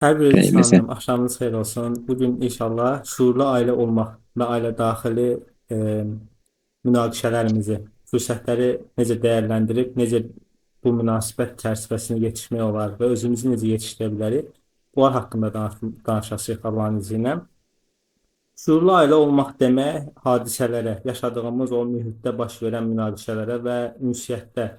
Hər birinizi Xeyirlisi. salamlayıram. Axşamınız xeyir olsun. Bugün inşallah şuurlu ailə olmaq və ailə daxili münaqişələrimizi, fürsətləri necə dəyərləndirib, necə bu münasibət çərçivəsində yetişmək olar və özümüzü necə yetişdirə bilərik, bunlar haqqında danışacağıq Allahın izni ilə. Şuurlu ailə olmaq demək hadisələrə, yaşadığımız o mühitdə baş verən münaqişələrə və ünsiyyətdə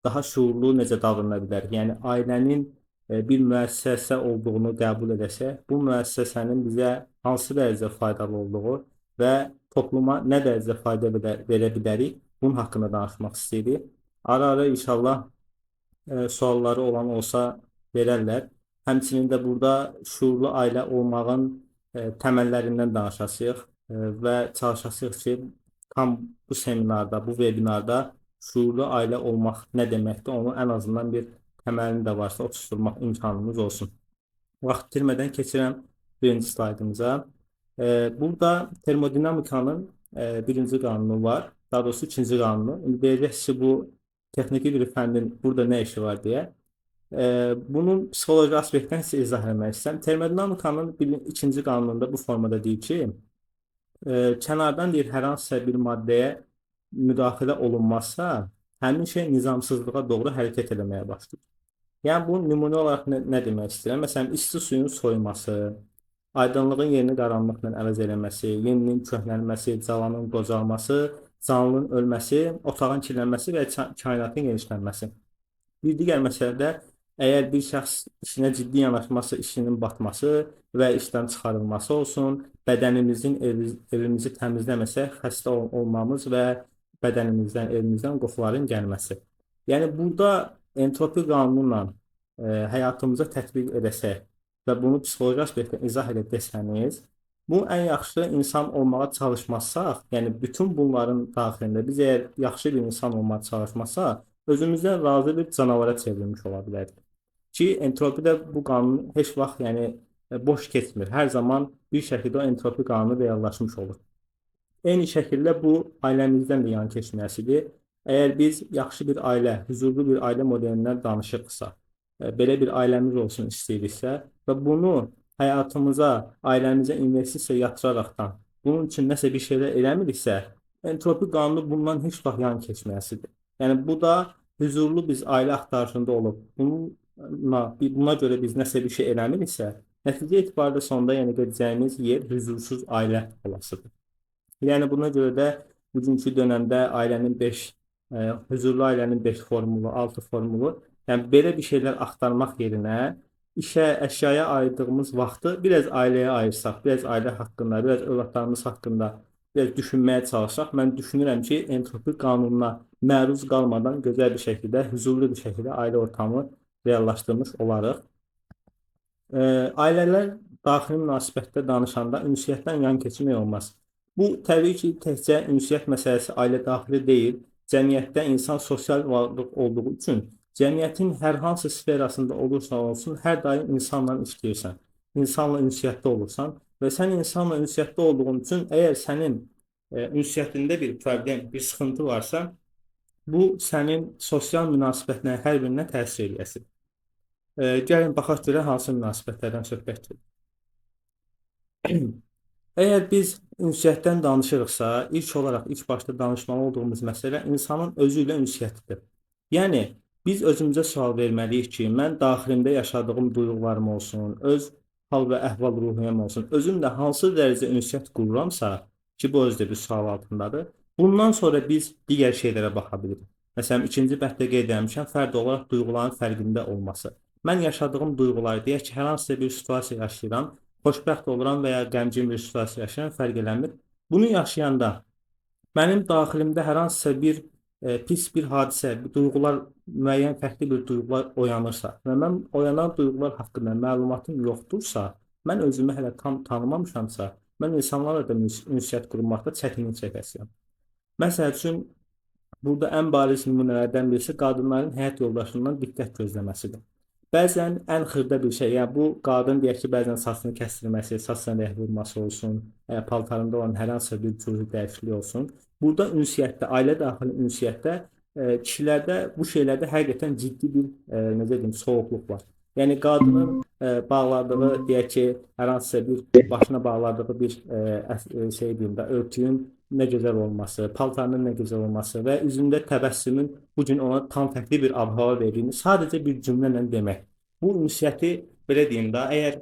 daha şuurlu necə davrana bilərik? Yəni ailənin bir müəssəsə olduğunu qəbul edəsək, bu müəssəsənin bizə hansı dərəcədə faydalı olduğu və topluma nə dərəcədə fayda verə bilərik, bunun haqqında danışmaq istəyirik. Ara-ara inşallah sualları olan olsa verərlər. Həmçinin də burada şuurlu ailə olmağın təməllərindən danışacağıq və çalışacağıq ki, tam bu seminarda, bu webinarda şuurlu ailə olmaq nə deməkdir, onu ən azından bir təməlini də varsa oturtdurmaq imkanımız olsun. Vaxt itirmədən keçirəm birinci slaydımıza. Burada termodinamikanın birinci qanunu var, daha doğrusu ikinci qanunu. İndi deyəcəksiniz ki, bu texniki bir fəndin burada nə işi var deyə. Bunun psixoloji aspektdən sizə izah eləmək istəyirəm. Termodinamikanın ikinci qanununda bu formada deyir ki, kənardan deyir, hər hansısa bir maddəyə müdaxilə olunmazsa, həmin şey nizamsızlığa doğru hərəkət eləməyə başlayır. Yəni, bu nümunə olaraq nə demək istəyirəm? Məsələn, isti suyun soyuması, aydınlığın yerini qaranlıqla əvəz eləməsi, yeninin köhnəlməsi, cavanın qocalması, canlının ölməsi, otağın kirlənməsi və kainatın genişlənməsi. Bir digər məsələ də, əgər bir şəxs işinə ciddi yanaşmazsa, işinin batması və işdən çıxarılması olsun, bədənimizin evimizi təmizləməsək, xəstə olmamız və bədənimizdən, evimizdən qoxuların gəlməsi. Yəni, burada entropi qanunla həyatımıza tətbiq edəsək və bunu psixoloji aspektdən izah edə desəniz, bu ən yaxşı insan olmağa çalışmazsaq, yəni bütün bunların daxilində biz əgər yaxşı bir insan olmağa çalışmasaq, özümüzdən razı bir canavara çevrilmiş ola bilərik. Ki, entropi də bu qanun heç vaxt, boş keçmir. Hər zaman bir şəkildə o entropi qanunu reallaşmış olur. Eyni şəkildə bu ailəmizdən də yan keçməsidir. Əgər biz yaxşı bir ailə, hüzurlu bir ailə modelindən danışırıqsa, belə bir ailəmiz olsun istəyiriksə və bunu həyatımıza, ailəmizə investisiya yatıraraqdan bunun üçün nəsə bir şeylər eləmiriksə, entropi qanunu bundan heç vaxt yan keçməsidir. Yəni, bu da hüzurlu biz ailə axtarışında olub, buna görə biz nəsə bir şey eləmiriksə, nəticə etibarilə sonda gedəcəyimiz yer hüzursuz ailə olasıdır. Yəni, buna görə də bugünkü dönəmdə ailənin 5, hüzurlu ailənin 5 formulu, 6 formulu, yəni belə bir şeylər axtarmaq yerinə işə, əşyaya ayırdığımız vaxtı biraz ailəyə ayırsaq, biraz ailə haqqında, biraz övladlarımız haqqında biraz düşünməyə çalışsaq, mən düşünürəm ki, entropi qanununa məruz qalmadan gözəl bir şəkildə, hüzurlu bir şəkildə ailə ortamı reallaşdırmış olarıq. Ailələr daxili münasibətdə danışanda ünsiyyətdən yan keçmək olmaz. Bu, təbii ki, təkcə ünsiyyət məsələsi ailə daxili deyil, cəmiyyətdə insan sosial varlıq olduğu üçün cəmiyyətin hər hansı sferasında olursa olsun, hər daim insanla işləyirsən, insanla ünsiyyətdə olursan və sən insanla ünsiyyətdə olduğun üçün əgər sənin ünsiyyətində bir problem, bir sıxıntı varsa, bu sənin sosial münasibətlərin hər birinə təsir eləyəsidir. Gəlin, baxaq görək hansı münasibətlərdən söhbət gedir. Əgər biz ünsiyyətdən danışırıqsa, ilk olaraq ilk başda danışmalı olduğumuz məsələ insanın özü ilə ünsiyyətidir. Yəni, biz özümüzə sual verməliyik ki, mən daxilimdə yaşadığım duyğularım olsun, öz hal və əhval ruhiyyəm olsun, özümlə hansı dərəcə ünsiyyət qururamsa, ki, bu özü də bir sual altındadır, bundan sonra biz digər şeylərə baxa bilirik. Məsələn, ikinci bənddə qeyd etmişəm, fərd olaraq duyğuların fərqində olması. Mən yaşadığım duyğular, deyək ki, hər hansısa bir situasiya yaşayıram, xoşbəxt oluram və ya qəmgin bir situasiya yaşayıram, fərq eləmir. Bunu yaşayanda mənim daxilimdə hər hansısa bir pis bir hadisə, bir duyğular, müəyyən fərqli bir duyğular oyanırsa və mən oyanan duyğular haqqında məlumatım yoxdursa, mən özümü hələ tam tanımamışamsa, mən insanlarla da ünsiyyət qurmaqda çətinlik çəkəsiyəm. Məsəl üçün, burada ən bariz nümunələrdən birisi qadınların həyat yoldaşından diqqət gözləməsidir. Bəzən ən xırda bir şey, yəni bu qadın deyək ki, bəzən saçını kəstirməsi, saçına rəh vurması olsun, paltarında olan hər hansısa bir cür dəyişiklik olsun. Burada ünsiyyətdə, ailə daxili ünsiyyətdə kişilərdə bu şeylərdə həqiqətən ciddi bir, necə deyim, soyuqluq var. Yəni qadının bağladığı, deyək ki, hər hansısa bir başına bağladığı bir şey deyim də, örtüyün nə gözəl olması, paltarının nə gözəl olması və üzündə təbəssümün bu gün ona tam fərqli bir ab-hava verdiyini sadəcə bir cümlə ilə demək. Bu ünsiyyəti belə deyim də, əgər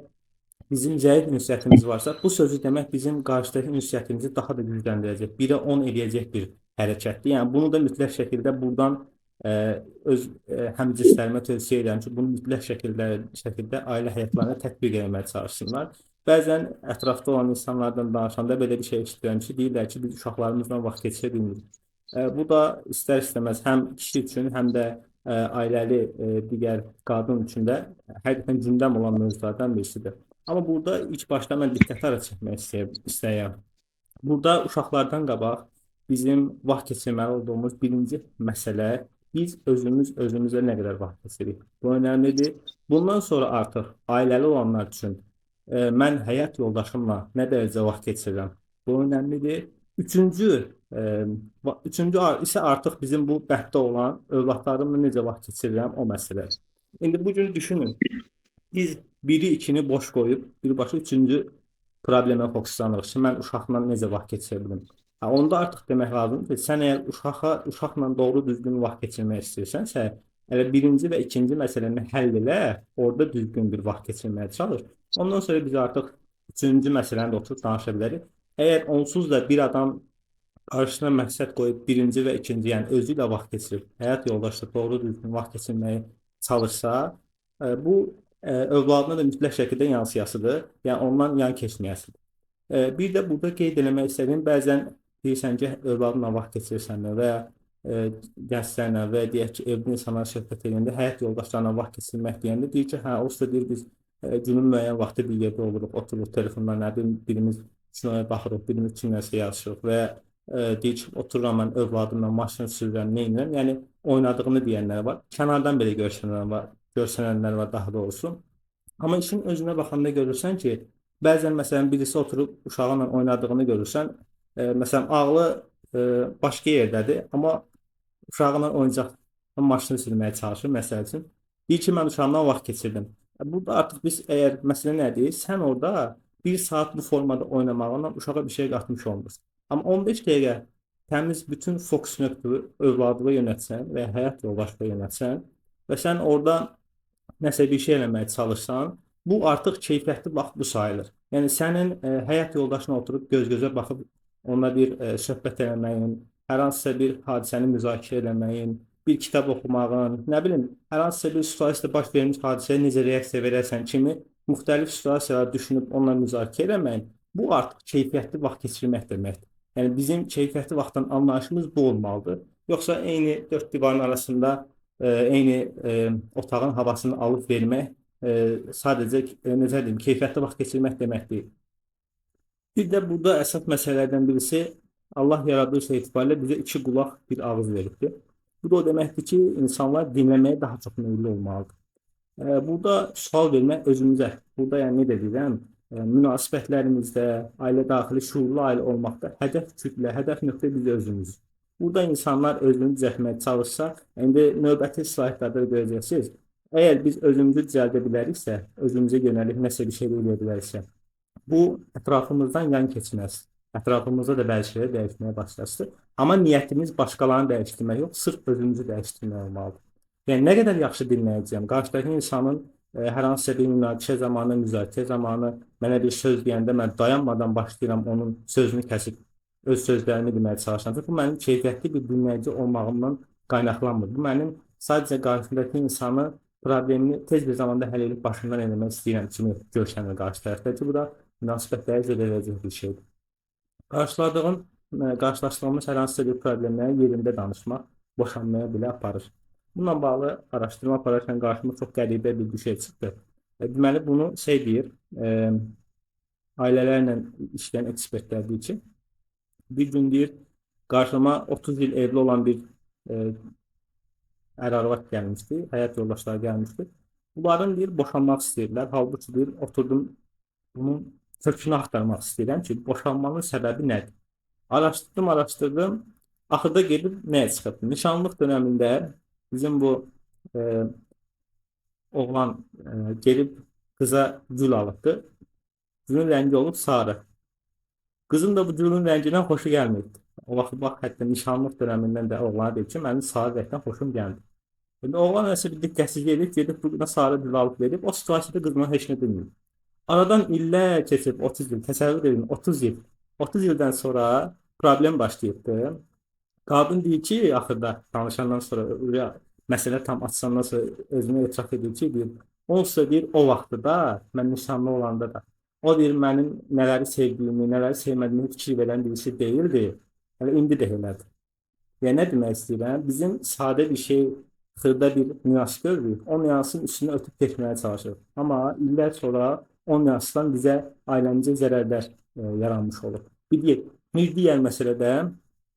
bizim zəif ünsiyyətimiz varsa, bu sözü demək bizim qarşıdakı ünsiyyətimizi daha da gücləndirəcək, 1-ə 10 eləyəcək bir hərəkətdir. Yəni bunu da mütləq şəkildə buradan öz həmcinslərimə tövsiyə edirəm ki, bunu mütləq şəkildə ailə həyatlarına tətbiq etməyə çalışsınlar. Bəzən ətrafda olan insanlardan danışanda belə bir şey eşidirəm ki, deyirlər ki, biz uşaqlarımızla vaxt keçirə bilmirik. Bu da istər-istəməz həm kişi üçün, həm də ailəli digər qadın üçün də həqiqətən gündəm olan mövzulardan birisidir. Amma burada ilk başda mən diqqəti hara çəkmək istəyirəm. Burada uşaqlardan qabaq bizim vaxt keçirməli olduğumuz birinci məsələ, biz özümüz özümüzə nə qədər vaxt keçiririk. Bu önəmlidir. Bundan sonra artıq ailəli olanlar üçün mən həyat yoldaşımla nə dərəcə vaxt keçirirəm. Bu önəmlidir. Üçüncü isə artıq bizim bu bəhddə olan övladlarımla necə vaxt keçirirəm o məsələdir. İndi bu gün düşünün, biz biri ikini boş qoyub birbaşa üçüncü problemə fokuslanırıq ki, mən uşaqla necə vaxt keçirə bilim. Onda artıq demək lazımdır ki, sən əgər uşaqla doğru düzgün vaxt keçirmək istəyirsənsə, elə birinci və ikinci məsələni həll elə, orada düzgün bir vaxt keçirməyə çalış. Ondan sonra biz artıq üçüncü məsələni də oturub danışa bilərik. Əgər onsuz da bir adam qarşısına məqsəd qoyub birinci və ikinci, yəni özü ilə vaxt keçirib, həyat yoldaşı doğru düzgün vaxt keçirməyə çalışsa, bu övladına da mütləq şəkildə yansıyasıdır, yəni ondan yan keçməyəsidir. Bir də burada qeyd eləmək istədiyim, bəzən deyirsən ki, övladınla vaxt keçirirsən və ya gənclərlə və ya deyək ki, evli insanlarla söhbət edəndə həyat yoldaşlarına vaxt keçirmək deyəndə deyir ki, hə, onsuz da deyir, biz günün müəyyən vaxtı bir yerdə oluruq, otururuq telefonla, nə bilim, birimiz kinoya baxırıq, birimiz kimləsə yazışırıq və ya deyir ki, otururam mən övladımla, maşın sürürəm, nə edirəm, yəni oynadığını deyənlər var, kənardan belə görsənənlər var daha doğrusu. Amma işin özünə baxanda görürsən ki, bəzən məsələn birisi oturub uşağınla oynadığını görürsən, məsələn ağlı başqa yerdədir, amma uşağınla oyuncaq maşını sürməyə çalışır, məsəl üçün. Deyir ki, mən uşağımdan vaxt keçirdim. Burada artıq biz əgər məsələ nədir, sən orada bir saat bu formada oynamağından uşağa bir şey qatmış olmursan. Amma 15 dəqiqə təmiz bütün fokus nöqtəvi övladlığa yönətsən və ya həyat yoldaşlığa yönətsən və sən orada nəsə bir şey eləməyə çalışsan, bu artıq keyfiyyətli vaxt bu sayılır. Yəni sənin həyat yoldaşına oturub göz-gözə baxıb onunla bir söhbət eləməyin, hər hansısa bir hadisəni müzakirə eləməyin, bir kitab oxumağın, nə bilim, hər hansısa bir situasiyada baş vermiş hadisəyə necə reaksiya verərsən kimi müxtəlif situasiyalar düşünüb onunla müzakirə eləməyin, bu artıq keyfiyyətli vaxt keçirmək deməkdir. Yəni bizim keyfiyyətli vaxtdan anlayışımız bu olmalıdır. Yoxsa eyni dörd divarın arasında eyni otağın havasını alıb vermək sadəcə necə deyim, keyfiyyətli vaxt keçirmək demək deyil. Bir də burada əsas məsələlərdən birisi, Allah yaradığı şey etibarilə bizə iki qulaq, bir ağız veribdir. Bu da o deməkdir ki, insanlar dinləməyə daha çox meyilli olmalıdır. Burada sual vermək özümüzə, burada yəni nə deyirəm, münasibətlərimizdə, ailə daxili şuurlu ailə olmaqda hədəf kütlə, hədəf nöqtə biz özümüz. Burada insanlar özünü düzəltməyə çalışsa, indi növbəti slaytlarda görəcəksiniz. Əgər biz özümüzü düzəldə biləriksə, özümüzə yönəlib nəsə bir şey eləyə biləriksə, bu ətrafımızdan yan keçməz. Ətrafımızda da bəzi şeylər dəyişməyə başlasın. Amma niyyətimiz başqalarını dəyişdirmək yox, sırf özümüzü dəyişdirmək olmalıdır. Yəni nə qədər yaxşı dinləyəcəyəm, qarşıdakı insanın hər hansısa bir münaqişə zamanı, müzakirə zamanı mənə bir söz deyəndə mən dayanmadan başlayıram onun sözünü kəsib öz sözlərimi deməyə çalışıram. Bu mənim keyfiyyətli bir dinləyici olmağımdan qaynaqlanmır. Bu mənim sadəcə qarşımdakı insanı problemini tez bir zamanda həll edib başından eləmək istəyirəm kimi görsənir qarşı tərəfdə ki, bu da münasibətləri zədələyəcək bir şeydir. Qarşılaşdığımız hər hansısa bir problemləri yerində danışmaq boşanmaya belə aparır. Bununla bağlı araşdırma apararkən qarşıma çox qəribə bir şey çıxdı. Deməli, bunu şey deyir, ailələrlə işləyən ekspertlər deyir ki, bir gün deyir, qarşıma 30 il evli olan bir ər-arvad gəlmişdi, həyat yoldaşları gəlmişdi. Bunların deyir, boşanmaq istəyirlər. Halbuki deyir, oturdum bunun kökünü axtarmaq istəyirəm ki, boşanmanın səbəbi nədir? Araşdırdım, araşdırdım. Axırda gedib nəyə çıxıb? Nişanlıq dönəmində bizim bu Oğlan gedib qıza gül alıbdır. Gülün rəngi olub sarı. Qızın da bu gülün rəngindən xoşu gəlməyibdir. O vaxt bax, hətta nişanlıq dönəmindən də oğlana deyib ki, mənim sarı rəngdən xoşum gəlmir. İndi oğlan nəsə bir diqqətsizlik edib, gedib buna sarı gül alıb verib, o situasiyada qız buna heç nə deməyib. Aradan illər keçib, 30 il, təsəvvür edin, 30 il. 30 ildən sonra problem başlayıbdır. Qadın deyir ki, axırda danışandan sonra, məsələ tam açsandan sonra özünü etiraf edir ki, deyir, onsuz da deyir, o vaxtı da, mən nişanlı olanda da, o deyir, mənim nələri sevdiyimi, nələri sevmədiyimi fikir verən birisi deyildi. Hələ indi də elədir. Yəni, nə demək istəyirəm? Bizim sadə bir şey, xırda bir nüans görürük. O nüansın üstünə ötüb keçməyə çalışırıq. Amma illər sonra o nüansdan bizə, ailəmizə zərərlər yaranmış olur. Bir digər məsələ də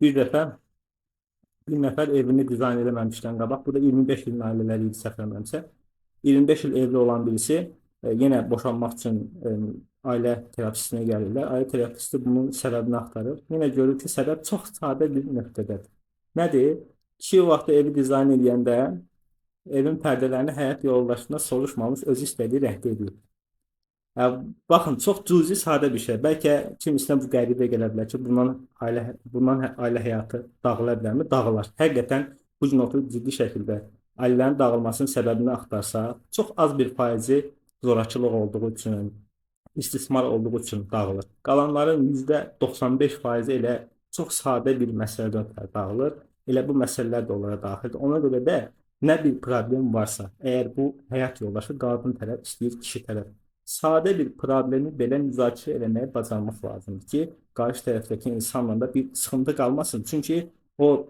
bir dəfə bir nəfər evini dizayn eləməmişdən qabaq, bu da 25 ilin ailələri idi səhv eləmirəmsə, 25 il evli olan birisi yenə boşanmaq üçün ailə terapistinə gəlirlər. Ailə terapisti bunun səbəbini axtarır. Yenə görür ki, səbəb çox sadə bir nöqtədədir. Nədir? Kişi o vaxtda evi dizayn eləyəndə evin pərdələrini həyat yoldaşına soruşmamış, özü istədiyi rəngdə edib. Baxın, çox cüzi, sadə bir şey. Bəlkə kimisinə bu qəribə gələ bilər ki, bundan ailə həyatı dağıla bilərmi? Dağılar. Həqiqətən bu gün oturub ciddi şəkildə ailələrin dağılmasının səbəbini axtarsa, çox az bir faizi zorakılıq olduğu üçün, istismar olduğu üçün dağılır. Qalanların %95% elə çox sadə bir məsələdən ötürü dağılır. Elə bu məsələlər də onlara daxildir. Ona görə də nə bir problem varsa, əgər bu həyat yoldaşı qadın tərəf istəyir, kişi tərəf, sadə bir problemi belə müzakirə eləməyi bacarmaq lazımdır ki, qarşı tərəfdəki insanla da bir sıxıntı qalmasın. Çünki o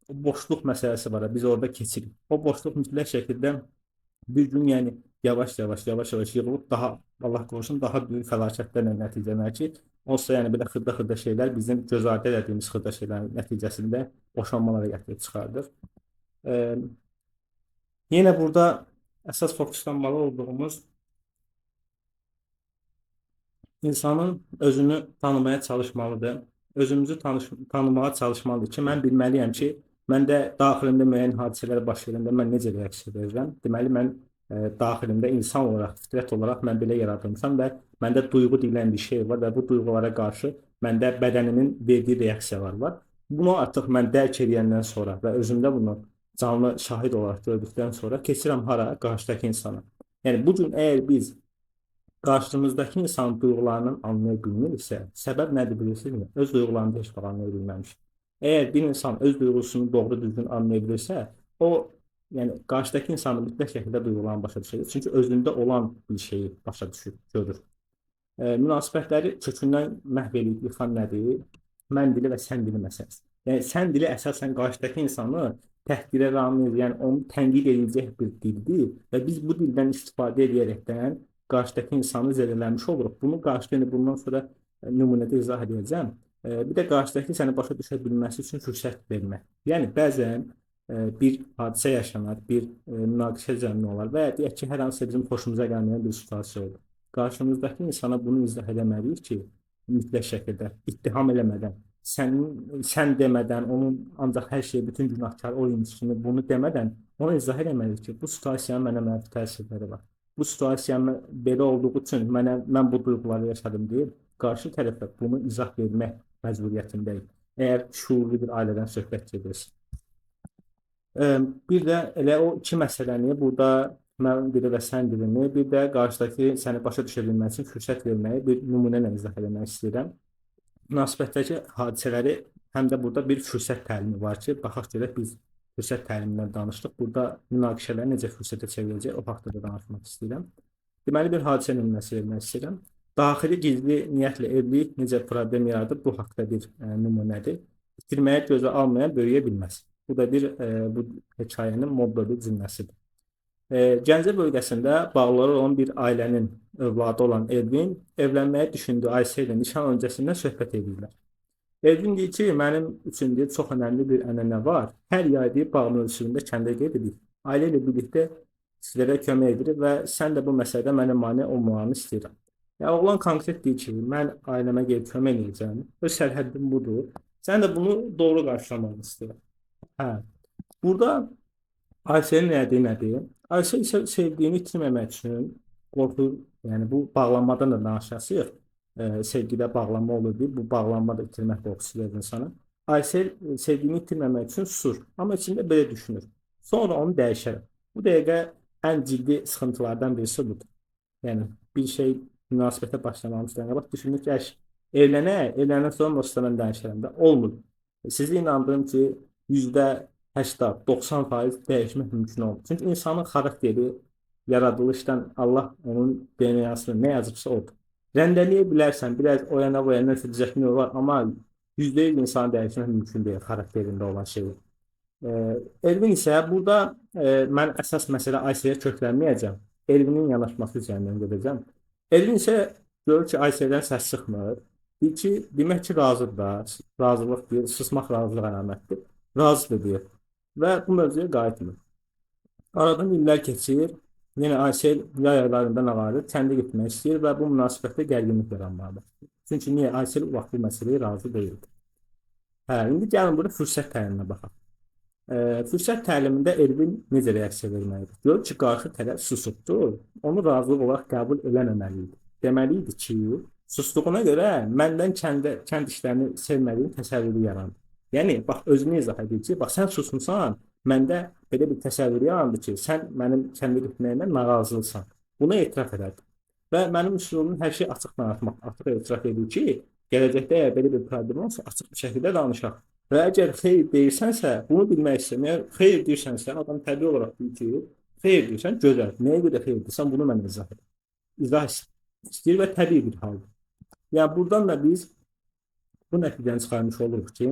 boşluq məsələsi var, biz orada keçirik. O boşluq mütləq şəkildə bir gün, yəni yavaş-yavaş yığılıb daha, Allah qorusun, daha böyük fəlakətlərlə nəticələnər ki, onsuz yəni belə xırda-xırda şeylər bizim göz ardı elədiyimiz xırda şeylərin nəticəsində boşanmalara gətirib çıxardır. Yenə burada əsas fokuslanmalı olduğumuz insanın özünü tanımaya çalışmalıdır. Özümüzü tanımağa çalışmalıdır ki, mən bilməliyəm ki, mən də daxilimdə müəyyən hadisələr baş verəndə mən necə reaksiya verirəm. Deməli, mən daxilimdə insan olaraq, fitrət olaraq mən belə yaradılmışam və məndə duyğu deyilən bir şey var və bu duyğulara qarşı məndə bədənimin verdiyi reaksiyalar var. Bunu artıq mən dərk edəndən sonra və özümdə bunu canlı şahid olaraq gördükdən sonra keçirəm hara? Qarşıdakı insana. Yəni, bu gün əgər biz qarşımızdakı insanın duyğularını anlaya bilmiriksə, səbəb nədir bilirsinizmi? Öz duyğularını heç vaxt anlaya bilməmiş. Əgər bir insan öz duyğusunu doğru düzgün anlaya bilirsə, o, yəni qarşıdakı insanın mütləq şəkildə duyğularını başa düşür. Çünki özündə olan bir şeyi başa düşür, görür. Münasibətləri kökündən məhv eləyib yıxan nədir? Mən dili və sən dili məsələsi. Yəni, sən dili əsasən qarşıdakı insanı təhqirə ramiz, yəni onu tənqid edəcək bir dildir və biz bu dildən istifadə edərəkdən qarşıdakı insanı zədələmiş oluruq. Bunu qarşıda bundan sonra nümunədə izah edəcəm. Bir də qarşıdakı səni başa düşə bilməsi üçün fürsət vermək. Yəni, bəzən bir hadisə yaşanar, bir münaqişə zəmini olar və ya deyək ki, hər hansısa bizim xoşumuza gəlməyən bir situasiya olur. Qarşımızdakı insana bunu izah eləməliyik ki, mütləq şəkildə, ittiham eləmədən, sən demədən, onun ancaq hər şeyi, bütün günahkar o imiş kimi bunu demədən, ona izah eləməliyik ki, bu situasiyanın mənə mənfi təsirləri var. Bu situasiyanın belə olduğu üçün mən bu duyğuları yaşadım deyib, qarşı tərəfə bunu izah vermək məcburiyyətindəyik. Əgər şuurlu bir ailədən söhbət gedirsə. Bir də elə o iki məsələni burada mən dili və sən dilini, bir də qarşıdakı səni başa düşə bilməsi üçün fürsət verməyi bir nümunə ilə izah eləmək istəyirəm. Münasibətdəki hadisələri həm də burada bir fürsət təlimi var ki, baxaq görək biz fürsət təlimindən danışdıq. Burada münaqişələri necə fürsətə çevirəcək, o haqda da danışmaq istəyirəm. Deməli, bir hadisə nümunəsi vermək istəyirəm. Daxili gizli niyyətlə evlilik necə problem yaradır, bu haqda bir nümunədir. İtirməyə gözə almayan böyüyə bilməz. Bu da bir bu hekayənin modda bir cümləsidir. Gəncə bölgəsində bağları olan bir ailənin övladı olan Elvin evlənməyə düşündüyü Ayşə ilə nişan öncəsindən söhbət edirlər. Elvin deyir ki, mənim üçün deyir, çox önəmli bir ənənə var. Hər yay deyir, bağ mövsümündə kəndə gedirik. Ailə ilə birlikdə sizlərə kömək edirik və sən də bu məsələdə mənə mane olmağını istəyirəm. Yəni, oğlan konkret deyir ki, mən ailəmə gedib kömək edəcəm. Öz sərhəddim budur. Sən də bunu doğru qarşılamanı istəyirəm. Hə. Burada Ayselin elədiyi nədir? Aysel isə sevdiyini itirməmək üçün qorxu, yəni bu bağlanmadan da danışasıyıq. Sevgidə bağlanma olur deyir. Bu bağlanma da itirmək qorxusu verir insana. Aysel sevdiyini itirməmək üçün susur. Amma içində belə düşünür. Sonra onu dəyişərəm. Bu dəqiqə ən ciddi sıxıntılardan birisi budur. Yəni bir şey münasibətə başlamamışdan qabaq düşünür ki, evlənək, evlənəndən sonra dostlarla mən dəyişərəm də. Olmur. Sizi inandırım ki, %80-90% dəyişmək mümkün olmur. Çünki insanın xarakteri yaradılışdan Allah onun DNA-sını nə yazıbsa odur. Rəndələyə bilərsən, biraz o yana bu yana düzəltmək olar, amma %100 insanı dəyişmək mümkün deyil xarakterində olan şeyi. Elvin isə burada mən əsas məsələ Ayselə köklənməyəcəm. Elvinin yanaşması üzərindən gedəcəm. Elvin isə görür ki, Ayselədən səs çıxmır. Deyir ki, demək ki, razıdır da, razılıq deyir, susmaq razılıq əlamətdir. Razıdır deyir və bu mövzuya qayıtmır. Aradan illər keçir, yenə Aysel yay aylarında ağarır, kəndə getmək istəyir və bu münasibətdə gərginlik yaranmağa başlayır. Çünki niyə? Aysel o vaxt bu məsələyə razı deyildi. Hə, indi gəlin burada fürsət təliminə baxaq. Fürsət təlimində Elvin necə reaksiya verməlidir? Görür ki, qarşı tərəf susubdur, onu razılıq olaraq qəbul eləməməli idi. Deməli idi ki, sustuğuna görə məndən kənd işlərini sevmədiyim təsəvvürü yarandı. Yəni, bax, özünü izah edir ki, bax, sən susmusan, məndə belə bir təsəvvür yarandı ki, sən mənim kəndə getməyimə narazılısan. Bunu etiraf elədi. Və mənim üsulum hər şey açıq danışmaq, açıq etiraf edir ki, gələcəkdə əgər belə bir problem olsa, açıq bir şəkildə danışaq. Və əgər xeyir deyirsənsə, bunu bilmək istəyirəm. Əgər xeyir deyirsənsə, adam təbii olaraq deyir ki, xeyir deyirsən, gözəl. Nəyə görə xeyir deyirsən, bunu mən izah edirəm. İzah istəyir və təbii bir haldır. Yəni, buradan da biz bu nəticəni çıxarmış oluruq ki,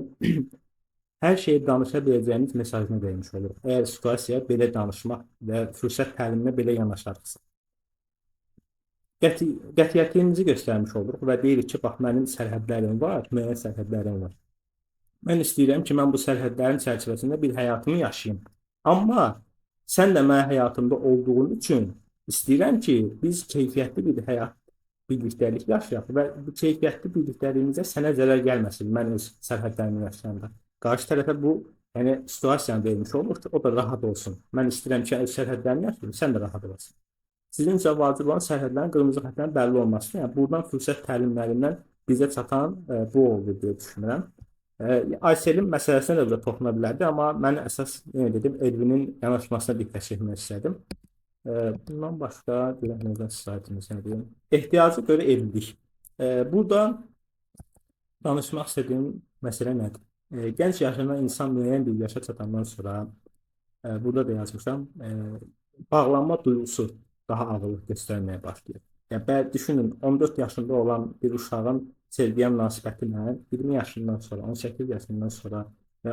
hər şeyi danışa biləcəyimiz mesajını vermiş oluruq. Əgər situasiyaya belə danışmaq və fürsət təliminə belə yanaşarıqsa. Qətiyyətimizi göstərmiş oluruq və deyirik ki, bax, mənim sərhədlərim var, müəyyən sərhədlərim var. Mən istəyirəm ki, mən bu sərhədlərin çərçivəsində bir həyatımı yaşayım. Amma sən də mənim həyatımda olduğun üçün istəyirəm ki, biz keyfiyyətli bir həyat birlikdəlik yaşayaq və bu keyfiyyətli birlikdəliyimizə sənə zərər gəlməsin, mən öz sərhədlərimi yaşayanda. Qarşı tərəfə bu, yəni situasiyanı vermiş olur ki, o da rahat olsun. Mən istəyirəm ki, öz sərhədlərimi yaşayım, sən də rahat olasan. Sizin üçün vacib olan sərhədlərin, qırmızı xətlərin bəlli olmasıdır. Yəni, buradan fürsət təlimlərindən bizə çatan bu oldu deyə düşünürəm. Ayselin məsələsinə də burada toxuna bilərdi, amma mən əsas, yenə dedim, Elvinin yanaşmasına diqqət çəkmək istədim. Bundan başqa, görək nədən slaydımız nə deyim. Ehtiyaca görə evlilik. Burada danışmaq istədiyim məsələ nədir? Gənc yaşında insan müəyyən bir yaşa çatandan sonra, burada da yazmışam, bağlanma duyğusu daha ağırlıq göstərməyə başlayır. Yəni, düşünün, 14 yaşında olan bir uşağın sevgiyə münasibəti ilə 20 yaşından sonra, 18 yaşından sonra və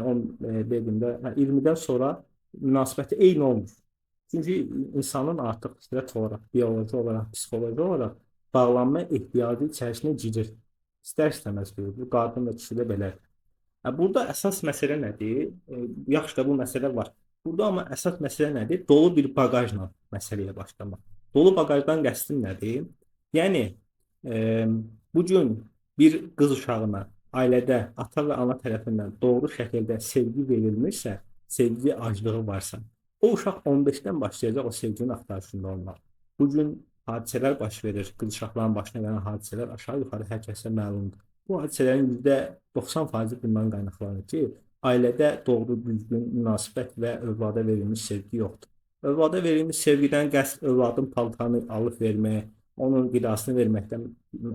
20-dən sonra münasibəti eyni olmur. Çünki insanın artıq fitrət olaraq, bioloji olaraq, psixoloji olaraq bağlanma ehtiyacı içərisinə girir. İstər-istəməz girir. Bu, qadın və kişidə belədir. Burada əsas məsələ nədir? Yaxşı da bu məsələ var. Burada amma əsas məsələ nədir? Dolu bir bagajla məsələyə başlamaq. Dolu bagajdan qəsdim nədir? Yəni, bugün bir qız uşağına ailədə ata və ana tərəfindən doğru şəkildə sevgi verilmirsə, sevgi aclığı varsa, o uşaq 15-dən başlayacaq o sevginin axtarışında olmaq. Bugün hadisələr baş verir, qız uşaqların başına gələn hadisələr aşağı-yuxarı hər kəsə məlumdur. Bu hadisələrin %90% bundan qaynaqlanır ki, ailədə doğru, düzgün münasibət və övlada verilmiş sevgi yoxdur. Övlada verilmiş sevgidən qəsd övladın paltarını alıb vermək, onun qidasını verməkdən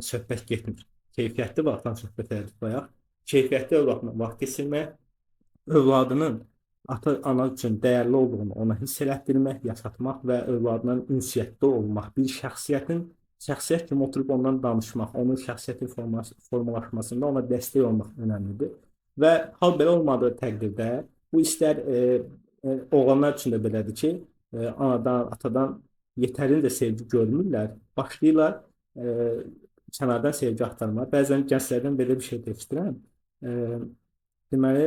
söhbət getmir. Keyfiyyətli vaxtdan söhbət edirik bayaq. Keyfiyyətli övladla vaxt keçirmək, övladının ata-ana üçün dəyərli olduğunu ona hiss elətdirmək, yaşatmaq və övladla ünsiyyətdə olmaq, bir şəxsiyyətin, şəxsiyyət kimi oturub ondan danışmaq, onun şəxsiyyətin formalaşmasında ona dəstək olmaq önəmlidir. Və hal belə olmadığı təqdirdə, bu istər oğlanlar üçün də belədir ki, anadan, atadan yetərincə sevgi görmürlər, başlayırlar kənardan sevgi axtarmağa. Bəzən gənclərdən belə bir şey də eşidirəm. Deməli,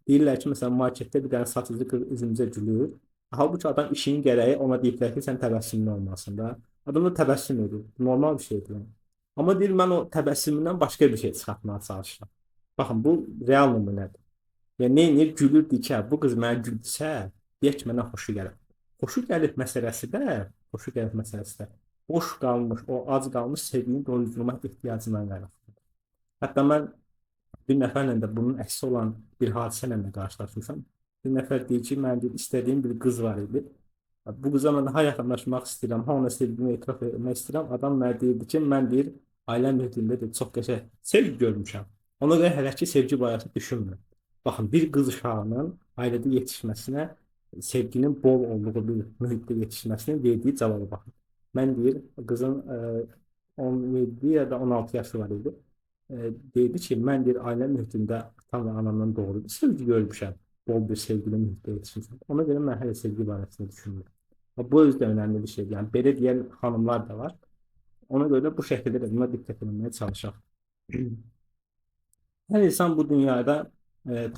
deyirlər ki, məsələn, marketdə bir dənə satıcı qız üzümüzə gülür. Halbuki adam işinin gərəyi ona deyiblər ki, sən təbəssümlü olmalısın da. Adam da təbəssüm edir. Normal bir şeydir. Amma deyir, mən o təbəssümündən başqa bir şey çıxartmağa çalışıram. Baxın, bu real nümunədir. Yəni, nə edir? Gülür, deyir ki, bu qız mənə güldüsə, Deyək ki, mənə xoşu gəlib. Xoşu gəlib məsələsi də, boş qalmış, o ac qalmış sevgini doyurdurmaq ehtiyacından qaynaqlanır. Hətta mən bir nəfərlə də bunun əksi olan bir hadisə ilə də qarşılaşmışam. Bir nəfər deyir ki, mən deyir, istədiyim bir qız var idi. Bu qıza mən ha yaxınlaşmaq istəyirəm, ha ona sevgimi etiraf etmək istəyirəm. Adam mənə deyirdi ki, mən deyir, ailəm mühitində deyir, çox qəşəng sevgi görmüşəm. Ona görə hələ ki, sevgi barəsində düşünmürəm. Baxın, bir qız uşağının ailədə yetişməsinə, sevginin bol olduğu bir mühitdə yetişməsinə verdiyi cavaba baxın. Mən deyir, qızın 17 ya da 16 yaşı var idi. Deyirdi ki, mən deyir, ailə mühitində atam və anamdan doğru bir sevgi görmüşəm. Bol bir sevgili mühitdə yetişmişəm. Ona görə mən hələ sevgi barəsində düşünmürəm. Bu özü də önəmli bir şeydir. Yəni, belə deyən xanımlar da var. Ona görə də bu şəkildə də buna diqqət etməyə çalışaq. Hər insan bu dünyada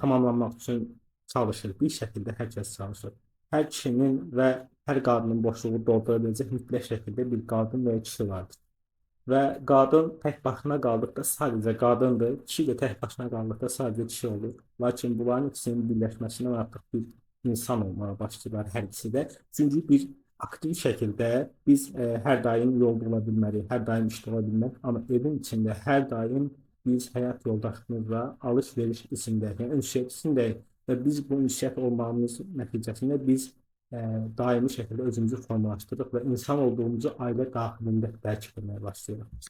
tamamlanmaq üçün çalışır. Bir şəkildə hər kəs çalışır. Hər kişinin və hər qadının boşluğu doldura biləcək mütləq şəkildə bir qadın və ya kişi vardır. Və qadın tək başına qaldıqda sadəcə qadındır, kişi də tək başına qaldıqda sadəcə kişi olur. Lakin bunların ikisinin birləşməsindən artıq bir insan olmağa başlayırlar hər ikisi də. Çünki bir aktiv şəkildə biz hər daim yolda ola bilmərik, hər daim işdə ola bilmərik, amma evin içində hər daim biz həyat yoldaşımızla alış-veriş içindəyik, yəni ünsiyyət içindəyik və biz bu ünsiyyət olmağımız nəticəsində biz daimi şəkildə özümüzü formalaşdırırıq və insan olduğumuzu ailə daxilində dərk etməyə başlayırıq.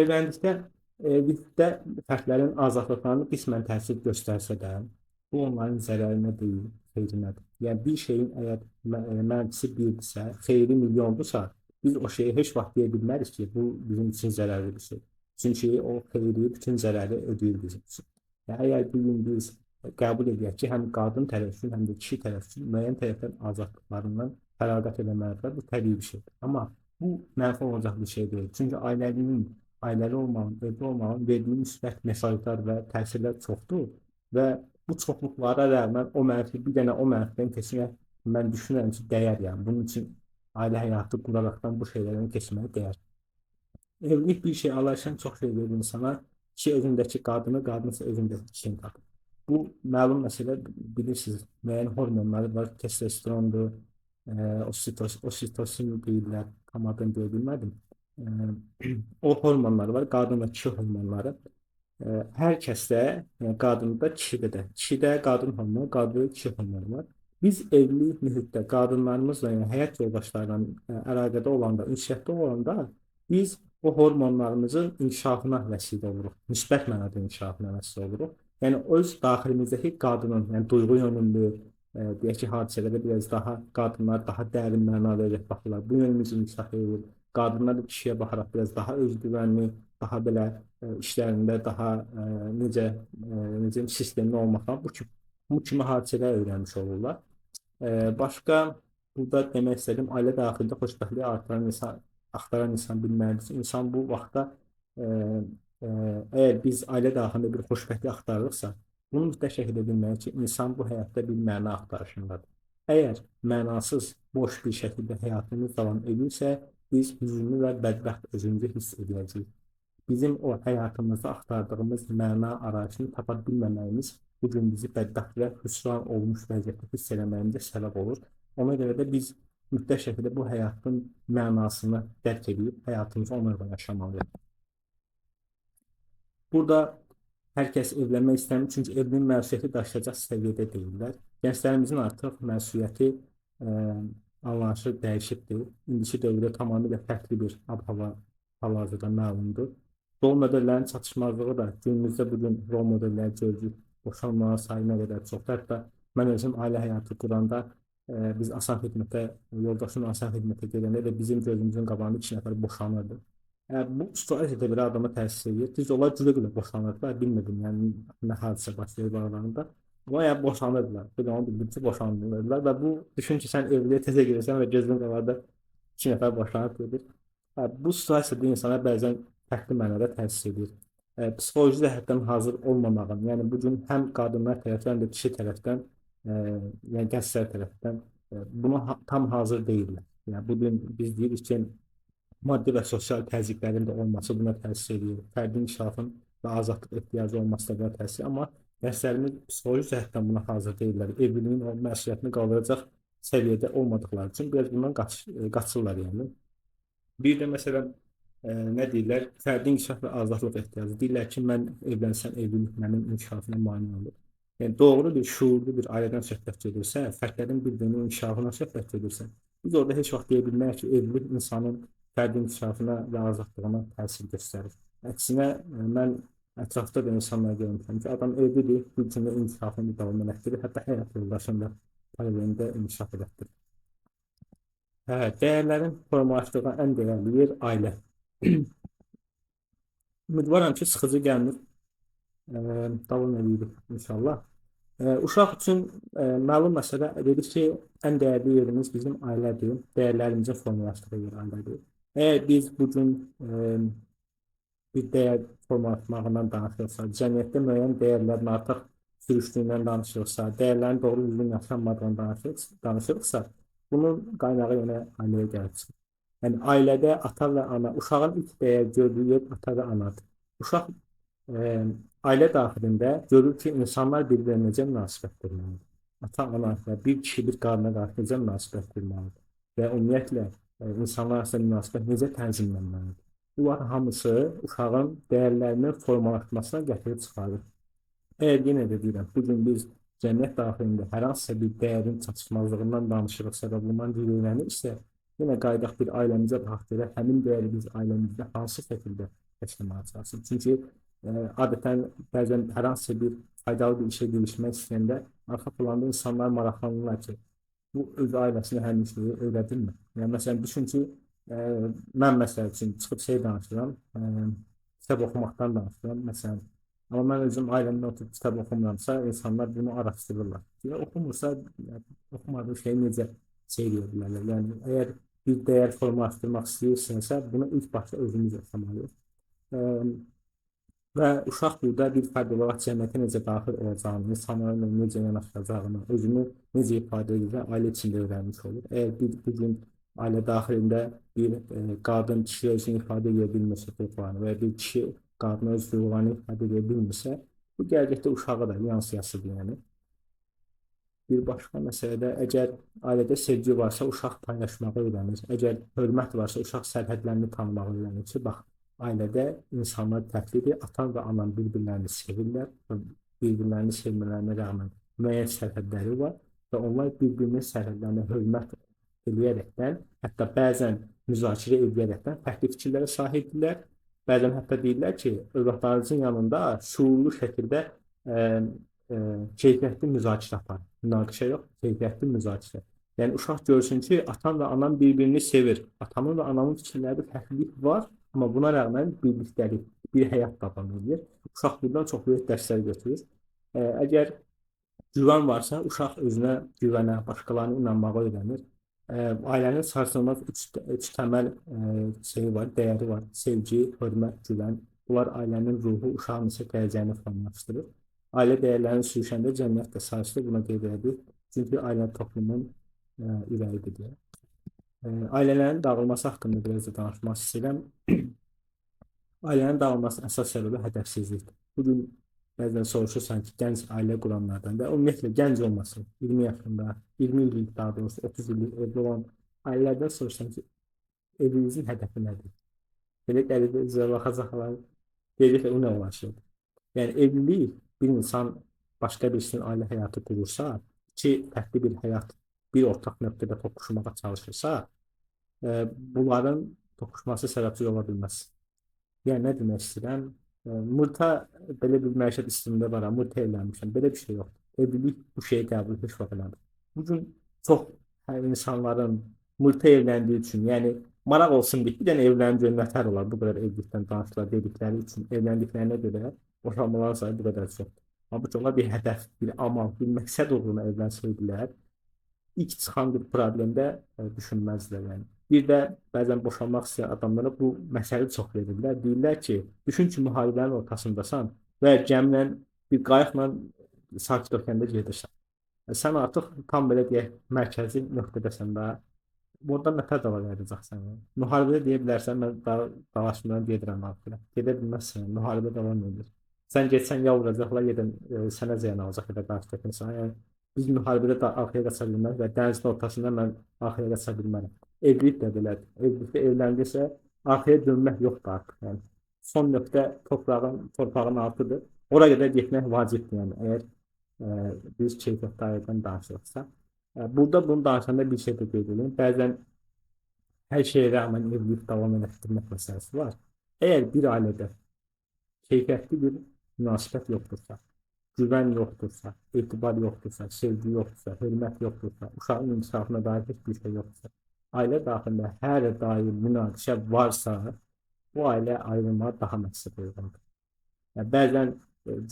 Evləndikdə, evlilikdə fərdlərin azadlıqlarını qismən təsir göstərsə də, bu onların zərərinə deyil, xeyrinədir. Yəni, bir şeyin əgər mənfisi birdirsə, xeyri milyondursa, biz o şeyi heç vaxt deyə bilmərik ki, bu bizim üçün zərərli bir şey. Çünki o xeyri, bütün zərəri ödəyir bizim üçün. Yəni, əgər bugün biz qəbul edək ki, həm qadın tərəf üçün, həm də kişi tərəf üçün müəyyən tərəfdən azadlıqlarından fərağət eləməlidirlər, bu təbii bir şeydir. Amma bu mənfi olacaq bir şey deyil. Çünki ailənin, ailəli olmağın, evli olmağın verdiyi müsbət mesajlar və təsirlər çoxdur və bu çoxluqlara rəğmən o mənfi, bir dənə o mənfidən keçmək mən düşünürəm ki, dəyər. Yəni, bunun üçün ailə həyatı quraraqdan bu şeylərdən keçməyə dəyər. Evlilik bir şey alarsan, çox şey verir insana. Kişi özündəki qadını, qadın isə özündəki kişini tapır. Bu məlum məsələ, bilirsiniz, müəyyən hormonları var, testosterondur, oksitosin deyirlər, tam adını deyə bilmədim. O hormonları var, qadın və kişi hormonları. Hər kəsdə, yəni qadında, kişidə də, kişidə qadın hormonu, qadında kişi hormonu var. Biz evli mühitdə qadınlarımızla, yəni həyat yoldaşlarıyla əlaqədə olanda, ünsiyyətdə olanda biz o hormonlarımızın inkişafına vəsilə oluruq. Müsbət mənada inkişafına vəsilə oluruq. Yəni, öz daxilimizdəki qadının, yəni duyğu yönümlü, deyək ki, hadisələrdə biraz daha qadınlar daha dərin məna verərək baxırlar. Bu yönümüz inkişaf edir. Qadınlar da kişiyə baxaraq biraz daha özgüvənli, daha belə işlərində daha necə sistemli olmaqla bu kimi hadisələr öyrənmiş olurlar. Başqa burada demək istədim, ailə daxilində xoşbəxtliyi artıran insan, axtaran insan bilməlidir. İnsan bu vaxtda əgər biz ailə daxilində bir xoşbəxtlik axtarırıqsa, bunu mütləq şəkildə bilməliyik ki, insan bu həyatda bir məna axtarışındadır. Əgər mənasız, boş bir şəkildə həyatımız davam edirsə, biz hüzünlü və bədbəxt özümüzü hiss edəcəyik. Bizim o həyatımızda axtardığımız məna arayışını tapa bilməməyimiz bugün bizi bədbəxt və hüsran olmuş vəziyyətdə hiss eləməyimizə səbəb olur. Ona görə də biz mütləq şəkildə bu həyatın mənasını dərk edib həyatımızı ona görə yaşamalıyıq. Burada hər kəs evlənmək istəmir, çünki evliliyin məsuliyyəti daşıyacaq səviyyədə deyirlər. Gənclərimizin artıq məsuliyyəti anlayışı dəyişibdir. İndiki dövrdə tamamilə fərqli bir ab-hava hal-hazırda məlumdur. Rol modellərin çatışmazlığı da günümüzdə bugün rol modelləri görürük. Boşanmaların sayı nə qədər çoxdur. Hətta mən özüm ailə həyatı quranda biz asan xidmətə, yoldaşımla asan xidmətə gedəndə də bizim gözümüzün qabağında 2 nəfər boşanırdı. Bu situasiyada belə adama təsir edir. Düz onlar gülə-gülə boşanırdılar. Bilmirdim, yəni nə hadisə baş verir aralarında. Amma yəni boşanırdılar. Bir də onu bildim ki, boşanırdılar və bu düşün ki, sən evliliyə təzə girirsən və gözünün qabağında 2 nəfər boşanıb gedir. Bu situasiyada insana bəzən fərqli mənada təsir edir. Psixoloji cəhətdən hazır olmamağın, yəni bu gün həm qadınlar tərəfdən, həm də kişi tərəfdən, yəni gənclər tərəfdən buna tam hazır deyirlər. Yəni bu gün biz deyirik ki, maddi və sosial təzyiqlərin də olması buna təsir edir. Fərdin inkişafın və azadlıq ehtiyacı olması da buna təsir edir. Amma Gənclərimiz psixoloji cəhətdən buna hazır deyillər. Evliliyin o məsuliyyətini qaldıracaq səviyyədə olmadıqları üçün biraz bundan qaçırlar yəni. Bir də məsələn, nə deyirlər? Fərdi inkişaf və azadlıq ehtiyacı. Deyirlər ki, mən evlənsəm, evlilik mənim inkişafına mane olur. Yəni doğru bir, şuurlu bir ailədən söhbət gedirsə, fərdlərin bir-birinin inkişafına söhbət gedirsə, biz orada heç vaxt deyə bilmərik ki, evlilik insanın fərdi inkişafına və azadlığına təsir göstərir. Əksinə, mən ətrafda da insanlar görmüşəm ki, adam evlidir, bir cümlə inkişafını davam elətdirir, hətta həyat yoldaşını da paralelində inkişaf elətdirir. Hə, dəyərlərin formalaşdığı ən dəyərli yer ailə. Ümidvaram ki, sıxıcı gəlmir. Davam edirik inşallah. Uşaq üçün məlum məsələ dedik ki, ən dəyərli yerimiz bizim ailədir. Dəyərlərimizin formalaşdığı yer ailədir. Əgər biz bugün bir dəyər formalaşmağından danışırsa, cəmiyyətdə müəyyən dəyərlərin artıq sürüşdüyündən danışırsa, dəyərlərin doğru düzgün yaşanmadığından danışırıqsa, bunun qaynağı yenə ailəyə gəlib çıxır. Yəni ailədə ata və ana, uşağın ilk dəyər gördüyü yer ata və anadır. Uşaq ailə daxilində görür ki, insanlar bir-birinə necə münasibət qurmalıdır. Ata, ana və bir kişi bir qadına qarşı necə münasibət qurmalıdır və ümumiyyətlə insanlar arasında münasibət necə tənzimlənməlidir. Bunlar hamısı uşağın dəyərlərinin formalaşmasına gətirib çıxarır. Əgər yenə də deyirəm, bugün biz cəmiyyət daxilində hər hansısa bir dəyərin çatışmazlığından danışırıqsa və bundan gileylənirsə, yenə qayıdaq bir ailəmizə baxaq görək, həmin dəyəri biz ailəmizdə hansı şəkildə yaşamağa çalışırıq. Çünki adətən bəzən hər hansısa bir faydalı bir işə girişmək istəyəndə arxa planda insanlar maraqlanırlar ki, bu öz ailəsinə həmin şeyi öyrədirmi? Yəni, məsələn, düşün ki, mən məsəl üçün çıxıb şey danışıram, kitab oxumaqdan danışıram, məsələn. Amma mən özüm ailəmdə oturub kitab oxumuramsa, insanlar bunu araşdırırlar. Yəni, oxumursa, oxumadığı şeyi necə şey deyə bilərlər? Yəni, əgər bir dəyər formalaşdırmaq istəyirsənsə, bunu ilk başda özümüz yaşamalıyıq. Və uşaq burada bir fərd olaraq cəmiyyətə necə daxil olacağını, insanlarla necə yanaşacağını, özünü necə ifadə edəcəyini ailə içində öyrənmiş olur. Əgər bir bugün ailə daxilində bir qadın kişi özünü ifadə edə bilmirsə duyğularını və ya bir kişi qadına öz duyğularını ifadə edə bilmirsə, bu gələcəkdə uşağa da yansıyasıdır yəni. Bir başqa məsələdə, əgər ailədə sevgi varsa, uşaq paylaşmağı öyrənir. Əgər hörmət varsa, uşaq sərhədlərini tanımağı öyrənir ki, bax, ailədə insanlar fərqlidir, atan və anan bir-birlərini sevirlər və bir-birlərini sevmələrinə rəğmən müəyyən sərhədləri var və onlar bir-birinin sərhədlərinə hörmət eləyərəkdən, hətta bəzən müzakirə edərəkdən fərqli fikirlərə sahibdirlər. Bəzən hətta deyirlər ki, övladlarınızın yanında şuurlu şəkildə keyfiyyətli müzakirə aparın. Münaqişə yox, keyfiyyətli müzakirə. Yəni uşaq görsün ki, atam və anam bir-birini sevir. Atamın və anamın fikirlərində fərqlilik var, amma buna rəğmən birlikdəlik, bir həyat davam edir. Uşaq buradan çox böyük dərslər götürür. Əgər güvən varsa, uşaq özünə güvənə, başqalarına inanmağı öyrənir. Ailənin sarsılmaz üç təməl şeyi var, dəyəri var. Sevgi, hörmət, güvən. Bunlar ailənin ruhu, uşağın isə gələcəyini formalaşdırır. Ailə dəyərlərini sürüşəndə cəmiyyət də sarsılır, buna qeyd edilir. Çünki ailə toplumun ürəyidir deyə. Ailələrin dağılması haqqında biraz da danışmaq istəyirəm. Ailənin dağılmasının əsas səbəbi hədəfsizlikdir. Bugün bəzən soruşursan ki, gənc ailə quranlardan və ümumiyyətlə gənc olmasın, 20 yaşında, 20 illik daha doğrusu 30 illik evli olan ailələrdən soruşsan ki, evinizin hədəfi nədir? Belə qəribə üzrə baxacaqlar, deyəcəklər, o nə olan şeydir? Yəni, evlilik bir insan başqa birisinin ailə həyatı qurursa, iki fərqli bir həyat bir ortaq nöqtədə toqquşmağa çalışırsa, bunların toqquşması səbəbsiz ola bilməz. Yəni, nə demək istəyirəm? Mırta belə bir məişət sistemində var, mırta evlənmişəm, belə bir şey yoxdur. Evlilik bu şeyi qəbul heç vaxt eləmir. Bugün çox insanların mırta evləndiyi üçün, yəni maraq olsun deyib, bir dənə evlənib görüm nətər olar, bu qədər evlilikdən danışırlar dedikləri üçün, evləndiklərinə görə boşanmaların sayı bu qədər çoxdur. Halbuki onlar bir hədəf, bir amal, bir məqsəd uğruna evlənsəydilər, ilk çıxan bir problemdə düşünməzdilər yəni. Bir də bəzən boşanmaq istəyən adamlara bu məsələ çox verirlər. Deyirlər ki, düşün ki, müharibənin ortasındasan və ya gəmlə, bir qayıqla sakit okeanda gedirsən. Sən artıq tam belə deyək, mərkəzi nöqtədəsən də. Oradan nətər dalaşacaqsan? Yəni. Müharibədə deyə bilərsən, mən dalaşmıram, gedirəm artıq. Gedə bilməzsən, müharibə davam edir. Sən getsən ya vuracaqlar, ya da sənə ziyan alacaq ya da qarşı tərəf insana. Yəni biz müharibədə də arxaya qaça bilmərik və dənizin ortasında mən arxaya qaça bilmərəm. Evlilik də belədir. Evlilikdə evləndirsə arxaya dönmək yoxdur artıq. Yəni son nöqtə torpağın altıdır. Ora qədər getmək vacibdir. Yəni əgər biz keyfiyyətli ailədən danışırıqsa. Burada bunu danışanda bir şey də qeyd edeyim. Bəzən hər şeyə rəğmən evlilik davam elətdirmək məsələsi var. Əgər bir ailədə keyfiyyətli bir münasibət yoxdursa, güvən yoxdursa, etibar yoxdursa, sevgi yoxdursa, hörmət yoxdursa, uşağın inkişafına dair heç bir şey yoxdursa, ailə daxilində hər daim münaqişə varsa, bu ailə ayrılmağa daha məqsəd uyğundur. Yəni, bəzən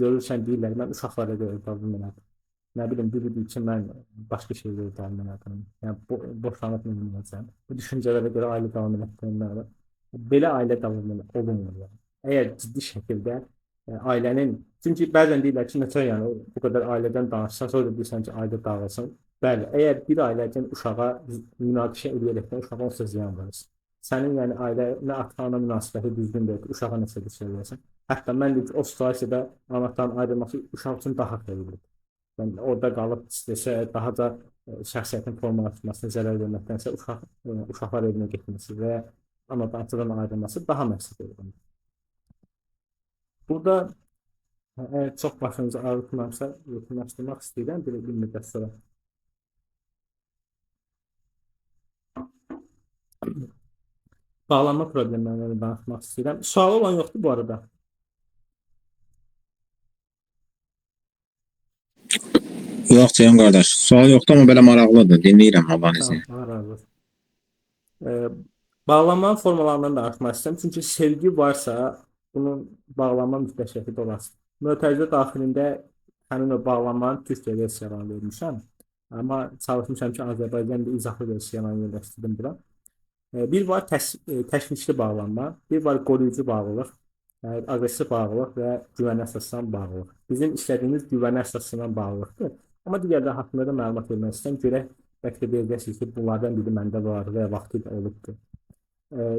görürsən, deyirlər, mən uşaqlara görə davam elədim. Nə bilim, biri deyir ki, mən başqa şeylərə davam elədim. Yəni, boşanıb eləyəcəm. Bu düşüncələrə görə ailə davam elətdirmək. Belə ailə davam olunmur. Yəni. Əgər ciddi şəkildə ailənin, çünki bəzən deyirlər ki, nəçə yəni bu qədər ailədən danışsan, sonra da deyirsən ki, ailə dağılsın. Bəli, əgər bir ailədən uşağa münaqişə eləyərəkdən uşağa onsuz ziyan verirsən. Sənin yəni ailə nə ata-ana münasibəti düzgün deyil, uşağa nəsə bir şey versən. Hətta mən deyim ki, o situasiyada ana-atanın ayrılması uşaq üçün daha xeyirlidir. Yəni orada qalıb istəsə daha da şəxsiyyətin formalaşmasına zərər verməkdənsə uşaqlar evinə getməsi və anadan atadan ayrılması daha məqsəd uyğundur. Burada əgər çox başınızı ağrıtmamsa, yekunlaşdırmaq istəyirəm bir müddət sonra. Bağlanma problemlərindən danışmaq istəyirəm. Sualı olan yoxdur bu arada. Yox, Ceyhun qardaş, sual yoxdur, amma belə maraqlıdır. Dinləyirəm Allahın izni. Allah razı olsun. Bağlanmanın formalarından danışmaq istəyirəm. Çünki sevgi varsa, bunun bağlanma mütləq şəkildə olasın. Mötərizə daxilində həmin o bağlanmanın türkcə versiyalarını vermişəm. Amma çalışmışam ki, Azərbaycan bir izahlı versiyalarını yerləşdirdim bura. Bir var təşvişli bağlanma, bir var qoruyucu bağlılıq, aqressiv bağlılıq və güvənə əsaslanan bağlılıq. Bizim istədiyimiz güvənə əsaslanan bağlılıqdır. Amma digərləri haqqında da məlumat vermək istəyirəm. Görək, bəlkə də deyəcəksiniz ki, bunlardan biri məndə var və vaxtı ilə olubdur.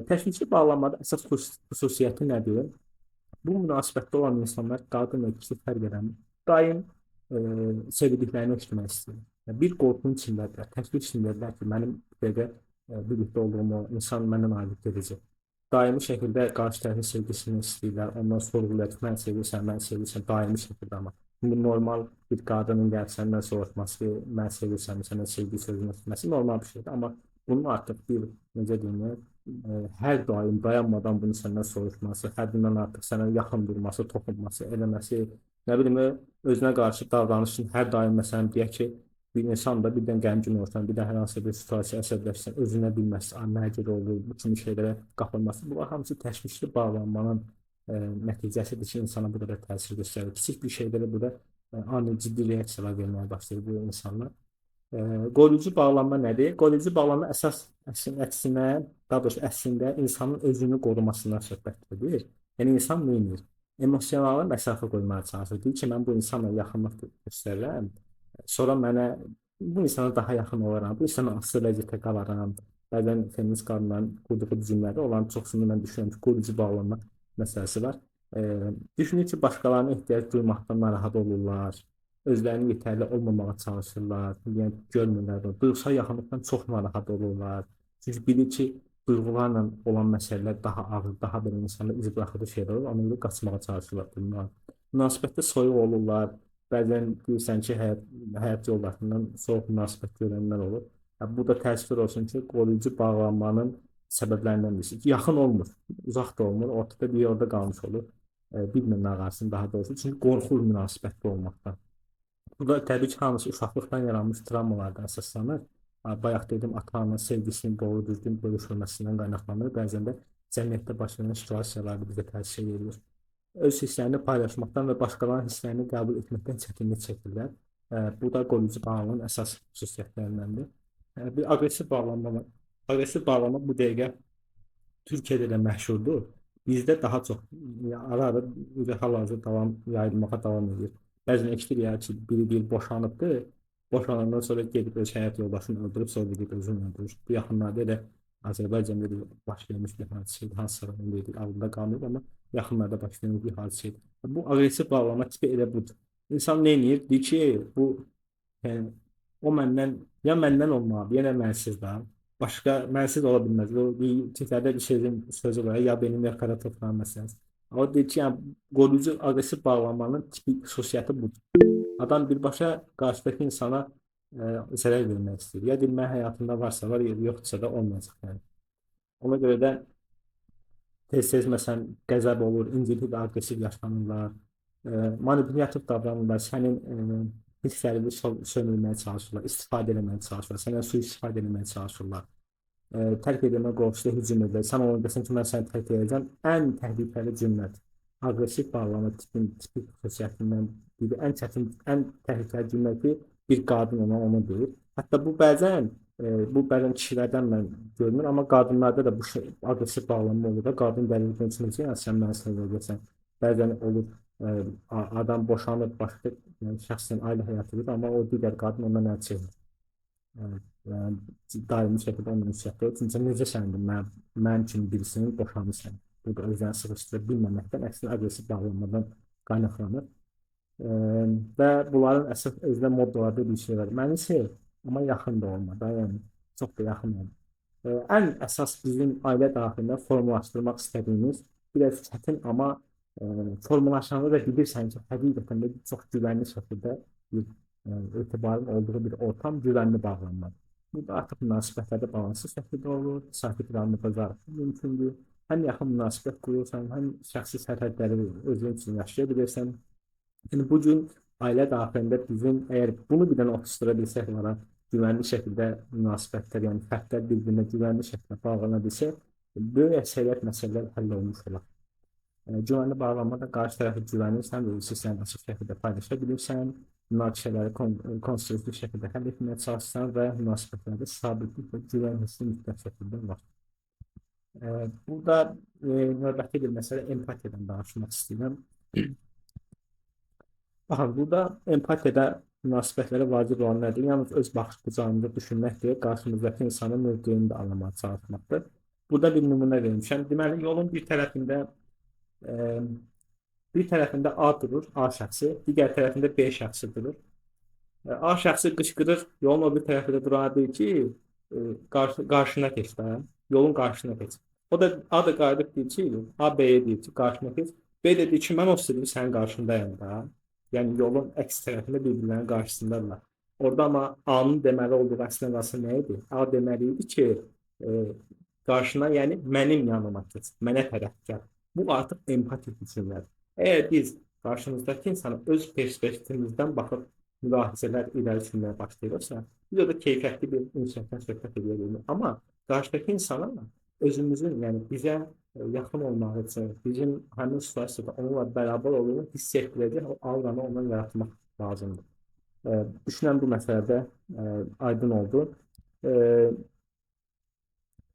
Təşvişli bağlanmada əsas xüsusiyyəti nədir? Bu münasibətdə olan insanlar, qadın və kişi fərq eləmir, daim sevdiklərini eşitmək istəyir. Yəni, bir qorxunun içindədirlər, təşviş içindədirlər ki, mənim belə birlikdə olduğum o insan məndən ayrılıb gedəcək. Daimi şəkildə qarşı tərəfin sevgisini istəyirlər, ondan sorğulayır ki, mən sevirsən, mən sevirsən, daimi şəkildə amma. Bu normal bir qadının gəlib səndən soruşması, mən sevirsən, səndən sevgi sözünü eşitməsi normal bir şeydir. Amma bunun artıq bir, necə deyim, hər daim dayanmadan bunu səndən soruşması, həddindən artıq sənə yaxın durması, toxunması, eləməsi, nə bilim, özünə qarşı davranışın hər daim, məsələn, deyək ki, bir insan da birdən qəmgin olsan, birdən hər hansı bir situasiya əsəbləşsən, özünə bilməsi, mənə görə olur, bu kimi şeylərə qapılması, bunlar hamısı təşvişli bağlanmanın nəticəsidir ki, insana bu qədər təsir göstərir. Kiçik bir şeylərə burada ani ciddi reaksiyalar verməyə başlayır bu insanlar. Qoruyucu bağlanma nədir? Qoruyucu bağlanma əsas əksinə, daha doğrusu əslində insanın özünü qorumasından söhbət edir. Yəni insan nə edir? Emosional məsafə qoymağa çalışır. Deyir ki, mən bu insanla yaxınlıq göstərirəm. Sonra mənə bu insana daha yaxın olaram, bu insana asılı vəziyyətdə qalaram. Bəzən feminist qadınların qurduğu cümlədə olan çoxsunu mən düşünürəm ki, qoruyucu bağlanma məsələsi var. Düşünür ki, başqalarına ehtiyac duymaqdan narahat olurlar, özlərinin yetərli olmamağa çalışırlar, yəni görmürlər bunu. Duyğusal yaxınlıqdan çox narahat olurlar. Çünki bilir ki, duyğularla olan məsələlər daha ağır, daha belə insanda iz buraxıcı şeylər olur, ona görə qaçmağa çalışırlar bunlar. Münasibətdə soyuq olurlar. Bəzən deyirsən ki, həyat yoldaşından soyuq münasibət görənlər olur. Bu da təəssüf olsun ki, qoruyucu bağlanmanın səbəblərindən birisi. Yaxın olmur, uzaq da olmur, ortada bir orada qalmış olur. Bilmir nə qarsın daha doğrusu. Çünki qorxur münasibətdə olmaqdan. Bu da təbii ki, hamısı uşaqlıqdan yaranmış travmalardan əsaslanır. Bayaq dedim, ata-ana sevgisinin doğru düzgün bölüşülməsindən qaynaqlanır. Bəzən də cəmiyyətdə baş verən situasiyalar da bizə təsir edir. Öz hisslərini paylaşmaqdan və başqalarının hisslərini qəbul etməkdən çətinlik çəkirlər. Bu da qoruyucu bağlanmanın əsas xüsusiyyətlərindəndir. Bir aqressiv bağlanma var. Aqressiv bağlanma bu dəqiqə Türkiyədə də məşhurdur. Bizdə daha çox ara-ara hal-hazırda yayılmağa davam edir. Bəzən eşidir ya ki, biri bir boşanıbdır. Boşanandan sonra gedib öz həyat yoldaşını öldürüb, sonra gedib özünü öldürür. Bu yaxınlarda elə Azərbaycanda da baş vermiş bir hadisə idi. Hansısa rayonda idi, ağlında qalmayıb, amma yaxınlarda baş vermiş bir hadisə idi. Bu aqressiv bağlanma tipi elə budur. İnsan nə edir? Deyir ki, bu yəni o məndən ya məndən olmalıdır, ya da mənsiz də. Başqa mənsiz ola bilməz. Bu Twitterdə bir şeyin sözü var, ya benim ya kara toprağın məsələsi. O deyir ki, yəni qoruyucu aqressiv bağlanmanın tipik xüsusiyyəti budur. Adam birbaşa qarşıdakı insana zərər vermək istəyir. Ya deyir, mənim həyatımda varsa var, ya yoxdursa da olmayacaq. Yəni. Ona görə də tez-tez məsələn qəzəb olur, incinti və aqressiv yaşanırlar, manipulyativ davranırlar, sənin hisslərini sömürməyə çalışırlar, istifadə eləməyə çalışırlar, səndən sui-istifadə eləməyə çalışırlar. Tərk edilmə qorxusuyla hücum edirlər. Sən ona desən ki, mən səni tərk edəcəm. Ən təhlükəli cümlədir. Aqressiv bağlama tipin tipik xüsusiyyətindən biri, ən çətin, ən təhlükəli cümlə ki, bir qadın ona onu deyir. Hətta bu bəzən kişilərdən mən görünür, amma qadınlarda da bu şey, aqressiv bağlanma olur da, qadın dəlir üçün ki, yəni, sən məni sevəcəksən. Bəzən olur, adam boşanır, başqa yəni, şəxslə ailə həyatı qurur, amma o digər qadın ondan əl çəkmir. Yəni, daimi şəkildə onunla ünsiyyətdə olur. Çünki necə səndir, mənim kimi birisinin boşanırsan. Bu da özlərini sıxışdıra bilməməkdən, əksinə aqressiv bağlanmadan qaynaqlanır. Və bunların əsas özünə moddalarda bir şey var. Məni sev, amma yaxın da olma da, yəni çox da yaxın olma. Ən əsas bizim ailə daxilində formalaşdırmaq istədiyimiz biraz çətin, amma formalaşanda da bilirsən ki, həqiqətən də çox güvənli şəkildə bir etibarın olduğu bir ortam, güvənli bağlanmadır. Bu da artıq münasibətlərdə balanslı şəkildə olur, sakit rəqabət mümkündür. Həm yaxın münasibət qurursan, həm şəxsi sərhədləri özün üçün yaşaya bilirsən. Yəni bu gün ailə daxilində bizim əgər bunu bir dənə oturtdura bilsək var, güvənli şəkildə münasibətlər, yəni fərdlər bir-birinə güvənli şəkildə bağlana bilsə, böyük əksəriyyət məsələlər həll olmuş olar. Güvənli bağlanmada qarşı tərəfə güvənirsən və özü açıq şəkildə paylaşa bilirsən, münaqişələri konstruktiv şəkildə həll etməyə çalışırsan və münasibətlərdə sabitlik və güvən hissi mütləq şəkildə var. Burada növbəti bir məsələ empatiyadan danışmaq istəyirəm. Baxın, burada empatiyada münasibətlərə vacib olan nədir? Yalnız öz baxış bucağında düşünmək deyil, qarşımızdakı insanın mövqeyini də anlamağa çalışmaqdır. Burada bir nümunə vermişəm. Deməli, yolun bir tərəfində A durur, A şəxsi, digər tərəfində B şəxsi durur. A şəxsi qışqırır, yolun o bir tərəfində durana deyir ki, qarşına keç də, yolun qarşısına keç. O da A da qayıdıb deyir ki, A B-yə deyir ki, qarşına keç. B də deyir ki, mən o istəyirəm sənin qarşındayam da. Yəni yolun əks tərəfində bir-birlərinin qarşısındadırlar. Orada amma A-nın deməli olduğu əslində qalsa nə idi? A deməli idi ki, qarşına, yəni mənim yanıma keç, mənə tərəf gəl. Bu artıq empatik düşüncədir. Əgər biz qarşımızdakı insana öz perspektivimizdən baxıb mülahizələr irəli sürməyə başlayırsa, biz orada keyfiyyətli bir ünsiyyətdən söhbət edə bilmirik. Amma qarşıdakı insana özümüzün, yəni bizə yaxın olmaq üçün, bizim həmin situasiyada onunla bərabər olduğunu hiss etdirəcək o auranı ondan yaratmaq lazımdır. Düşünən bu məsələdə aydın oldu.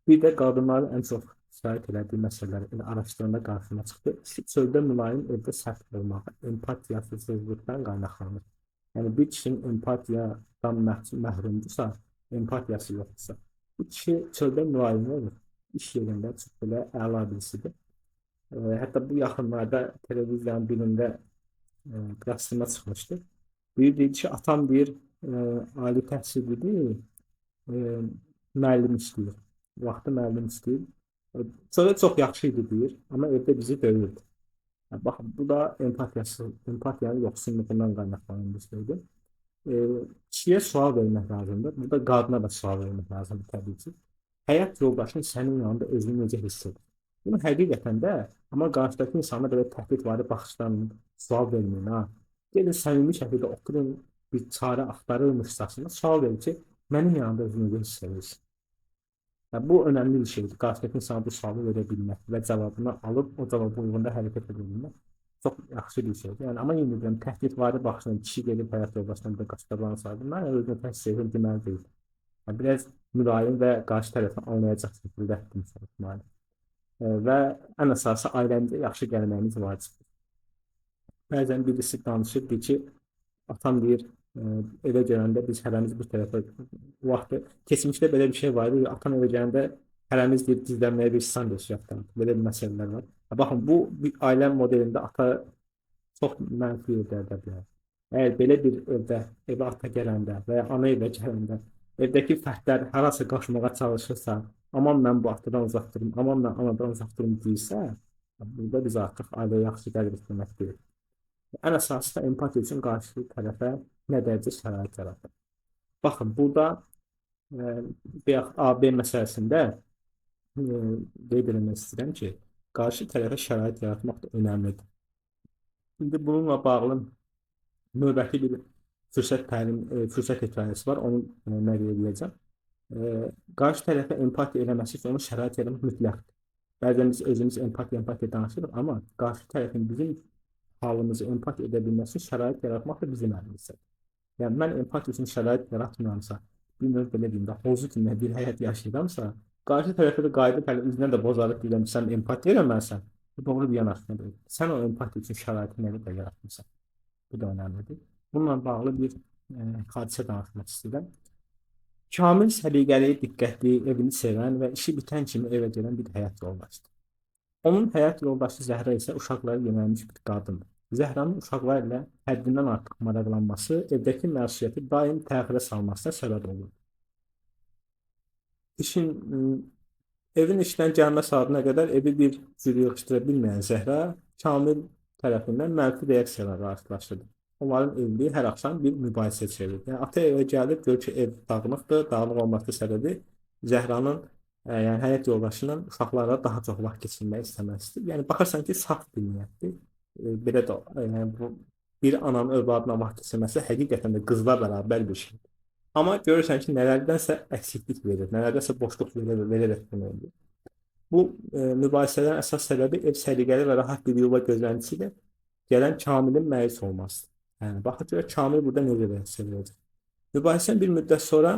Bir də qadınların ən çox şikayət elədiyi məsələlər elə araşdıranda qarşıma çıxdı. Çöldə mülayim, evdə sərt olmağı empatiyasızlıqdan qaynaqlanır. Yəni bir kişinin empatiyadan məhrumdursa, empatiyası yoxdursa, bu kişi çöldə mülayim olur. İş yerində çox belə əla birisidir. Hətta bu yaxınlarda televiziyanın birində qıraqsına çıxmışdı. Biri deyir ki, atam deyir, ali təhsillidir, müəllim işləyir. Vaxtı müəllim işləyir. Çöldə çox yaxşı idi deyir, amma evdə bizi döyürdü. Baxın, bu da empatiyanın yoxsulluğundan qaynaqlanan bir şeydir. Kişiyə sual vermək lazımdır. Burada qadına da sual vermək lazımdır təbii ki. Həyat yoldaşın sənin yanında özünü necə hiss edir? Bunu həqiqətən də, amma qarşıdakı insana belə təhdidvari baxışdan sual verməyin. Ha. Gelin səmimi şəkildə oturun, bir çarə axtarırmışcasına sual verin ki, mənim yanında özünü necə hiss edirsin? Yəni, bu önəmli bir şeydir. Qarşıdakı insana bu sualı verə bilmək və cavabını alıb o cavaba uyğunda hərəkət edə bilmək çox yaxşı bir şeydir. Yəni, amma yenə deyirəm, təhdidvari baxışla kişi gelib həyat yoldaşına bir qaşqabağını saldı. Mən özünü təhsil edirəm deməli deyil. Yəni, biraz mülayim və qarşı tərəfini anlayacaq şəkildə çalışmalı. Və ən əsası ailəmizə yaxşı gəlməyimiz vacibdir. Bəzən birisi danışır, deyir ki, atam deyir, evə gələndə biz hərəmiz bir tərəfə vaxtı keçmişdə belə bir şey var idi. Atam evə gələndə hərəmiz deyir, gizlənməyə bir stan geçirək. Belə bir məsələlər var. Baxın, bu bir ailə modelində ata Çox mənfi yerlərdə bilər. Əgər belə bir evdə, evə ata gələndə və ya ana evə gələndə evdəki fərdlər harasa qaçmağa çalışırsa, aman mən bu atadan uzaq durum, aman mən anadan uzaq durum deyirsə, burada biz artıq ailəyə yaxşı qəbul etmək deyil. Ən əsası da empatiya üçün qarşı tərəfə nə dərəcə şərait yaradır. Baxın, burada bayaq AB məsələsində qeyd eləmək istəyirəm ki, qarşı tərəfə şərait yaratmaq da önəmlidir. İndi bununla bağlı növbəti bir fürsət təlim, fürsət hekayəsi var, onu nəql edəcəm. Qarşı tərəfə empatiya eləməsi üçün onu şərait yaratmaq mütləqdir. Bəzən biz özümüz empatiya danışırıq, amma qarşı tərəfin bizim halımızı empatiya edə bilməsi üçün şərait yaratmaq da bizim əlimizdədir. Yəni mən empatiya üçün şərait yaratmıramsa, bir növ belə deyim də, hozu kimi bir həyat yaşayıramsa, qarşı tərəfə də qayıdıb hələ üzünə də bozarıb deyirəm, sən empatiya eləməlisən. Bu doğru bir yanaşma deyil. Sən o empatiya üçün şəraiti nə qədər yaratmısan? Bu da önəmlidir. Bununla bağlı bir hadisə danışmaq istəyirəm. Kamil səliqəli, diqqətli, evini sevən və işi bitən kimi evə gələn bir həyat yoldaşıdır. Onun həyat yoldaşı Zəhra isə uşaqlara yönəlmiş bir qadındır. Zəhranın uşaqlar ilə həddindən artıq maraqlanması evdəki məsuliyyəti daim təxirə salmasına səbəb olurdu. Evin işdən gəlmə saatına qədər evi bir cür yığışdıra bilməyən Zəhra Kamil tərəfindən mənfi reaksiyalarla qarşılaşırdı. Onların evliliyi hər axşam bir mübahisə çevrildi. Yəni, ata evə gəlib, görür ki, ev dağınıqdır. Dağınıq olması səbəbi Zəhranın, yəni həyat yoldaşının uşaqlara daha çox vaxt keçirmək istəməsidir. Yəni, baxırsan ki, saf bir niyyətdir. Belə də, yəni, bu, bir ananın övladına vaxt keçirməsi həqiqətən də qızla bərabər bir şeydir. Amma görürsən ki, nələrdənsə əksiklik verir, nələrdənsə boşluq verərək bunu edir. Bu mübahisələrin əsas səbəbi ev səliqəli və rahat bir yuva gözləntisi ilə gələn Kamilin məyus olmasıdır. Yəni, baxır ki, Kamil burada necə reaksiya verəcək. Mübahisənin bir müddət sonra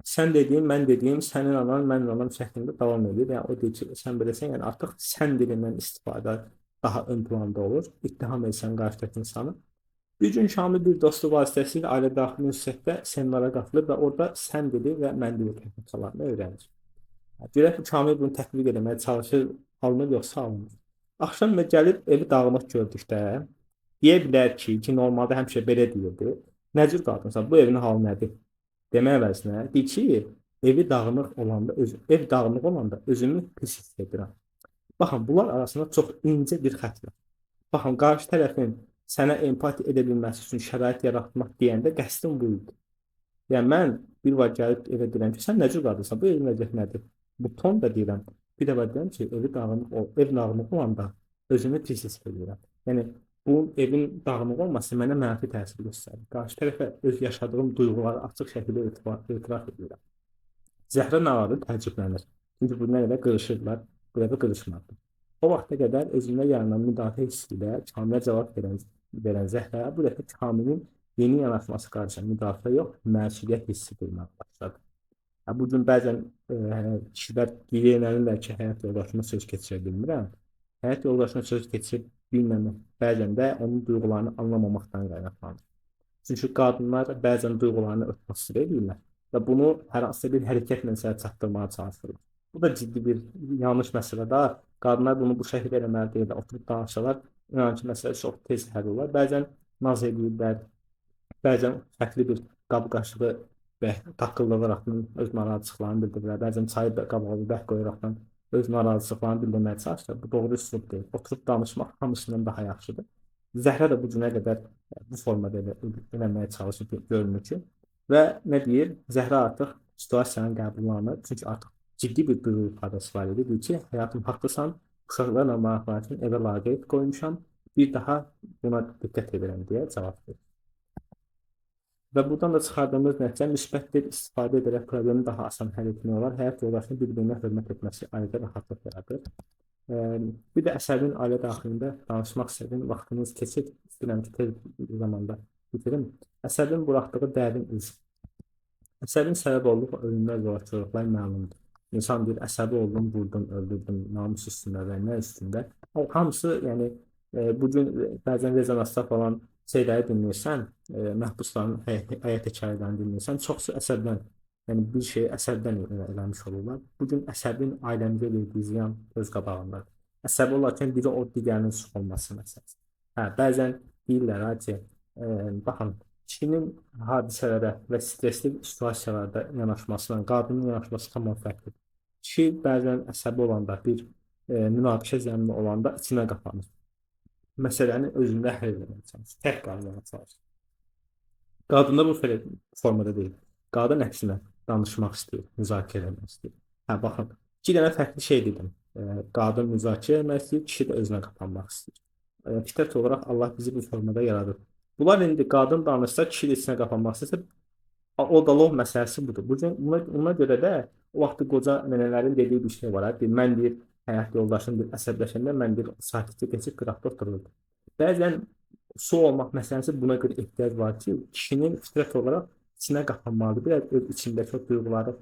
sən dediyim, mən dediyim, sənin anan, mənim anam şəklində davam edir. Yəni, o deyir ki, sən beləsən, yəni artıq sən dilindən istifadə daha ön planda olur. İttiham etsən qarşıdakı insanı. Bir gün Kamil bir dostu vasitəsilə ailə daxili ünsiyyətdə seminara qatılır və orada sən dili və mən dili texnikalarını öyrənir. Görək ki, Kamil bunu tətbiq eləməyə çalışır, alınır yoxsa alınmır. Axşam və gəlib evi dağınıq gördükdə deyə bilər ki, normalda həmişə belə deyirdi. Nə cür qadınsan, bu evin halı nədir? Demək əvəzinə deyir ki, evi dağınıq olanda, ev dağınıq olanda özümü pis hiss edirəm. Baxın, bunlar arasında çox incə bir xətt var. Baxın, qarşı tərəfin sənə empatiya edə bilməsi üçün şərait yaratmaq deyəndə qəsdim bu idi. Yəni, mən bir var gəlib evə deyirəm ki, sən nə cür qadınsan, bu evin vəziyyəti nədir? Bu ton da deyirəm. Bir dəfə deyirəm ki, ev dağınıq olanda özümü pis hiss edirəm. Yəni, bu evin dağınıq olması mənə mənfi təsir göstərir. Qarşı tərəfə öz yaşadığım duyğuları açıq şəkildə etiraf edirəm. Zəhra narahat təəccüblənir. Çünki bundan elə qırışırlar, bu dəfə qırışmadı. O vaxta qədər özündə yaranan müdafiə hissi ilə Kamilə cavab verən Zəhra bu dəfə Kamilin yeni yanaşması qarşısında müdafiə yox, məsuliyyət hissi duymağa başladı. Bugün bəzən kişilər yiyələnirlər ki, həyat yoldaşına söz keçirə bilmirəm. Həyat yoldaşına söz keçirə bilməmək bəzən də onun duyğularını anlamamaqdan qaynaqlanır. Çünki qadınlar bəzən duyğularını örtbasdır edirlər və bunu hər hansısa bir hərəkətlə sənə çatdırmağa çalışırlar. Bu da ciddi bir yanlış məsələdir. Qadınlar bunu bu şəkildə eləməli deyirlər, oturub danışsalar, inanın ki, məsələ çox tez həll olar. Bəzən naz edirlər, bəzən fərqli bir qab-qaşığı və taqqıllaraqdan öz narazılıqlarını bildirirlər. Bəzən çayı qabağa bəh qoyaraqdan öz narazılıqlarını bildirməyə çalışırlar. Bu doğru üslub deyil. Oturub danışmaq hamısından daha yaxşıdır. Zəhra da bu günə qədər bu formada eləməyə çalışır, görünür ki. Və nə deyir? Zəhra artıq situasiyanı qəbullanır. Çünki artıq ciddi bir duyğu ifadəsi var idi. Deyir ki, həyatım haqlısan, uşaqlarla maraqlar üçün evə laqeyd qoymuşam, bir daha buna diqqət edirəm deyə cavab verir. Və buradan da çıxardığımız nəticə müsbət dil istifadə edərək problemi daha asan həll etmək olar. Həyat yoldaşının bir-birinə hörmət etməsi ailədə rahatlıq yaradır. Bir də əsərin ailə daxilində danışmaq istədim. Vaxtımız keçir. İstəyirəm ki, tez bir zamanda bitirim. Əsərin buraxdığı dərin iz. Əsərin səbəb olduğu ölümlər, zorakılıqlar məlumdur. İnsan deyir, əsəbi oldum, vurdum, öldürdüm, namus üstündə və nə üstündə. O hamısı, yəni, bugün bəzən rezonansda falan şeyləri dinləyirsən, məhbusların həyat hekayələrini dinləyirsən, çoxsu əsəbdən, yəni bir şeyi əsəbdən eləmiş olurlar. Bugün əsəbin ailəmizə verdiyi ziyan öz qabağındadır. Əsəbi olarkən biri o digərinin sıx olması məsələsi. Hə, bəzən deyirlər ha ki, baxın, kişinin hadisələrə və stresli situasiyalarda yanaşmasından qadının yanaşması tam fərqlidir. Kişi bəzən əsəbi olanda, bir münaqişə zəmini olanda içinə qapanır. Məsələni özündə həll etməyə çalışır, tək qalmağa çalışır. Qadında bu formada deyil. Qadın əksinə danışmaq istəyir, müzakirə etmək istəyir. Hə, baxın, iki dənə fərqli şey dedim. Qadın müzakirə etmək istəyir, kişi də özünə qapanmaq istəyir. Fitrət olaraq Allah bizi bu formada yaradır. Bunlar indi qadın danışsa, kişi də içinə qapanmaq istəsə, o da lov məsələsi budur. Bu gün buna görə də o vaxtı qoca nənələrin dediyi bir şey var. Deyir, mən deyir, həyat yoldaşım bir əsəbləşəndə mən deyir, sakitcə keçib qıraqda otururdum. Bəzən su olmaq məsələsi buna görə ehtiyac var ki, kişinin fitrət olaraq içinə qapanmalıdır. Biraz öz içindəki o duyğuları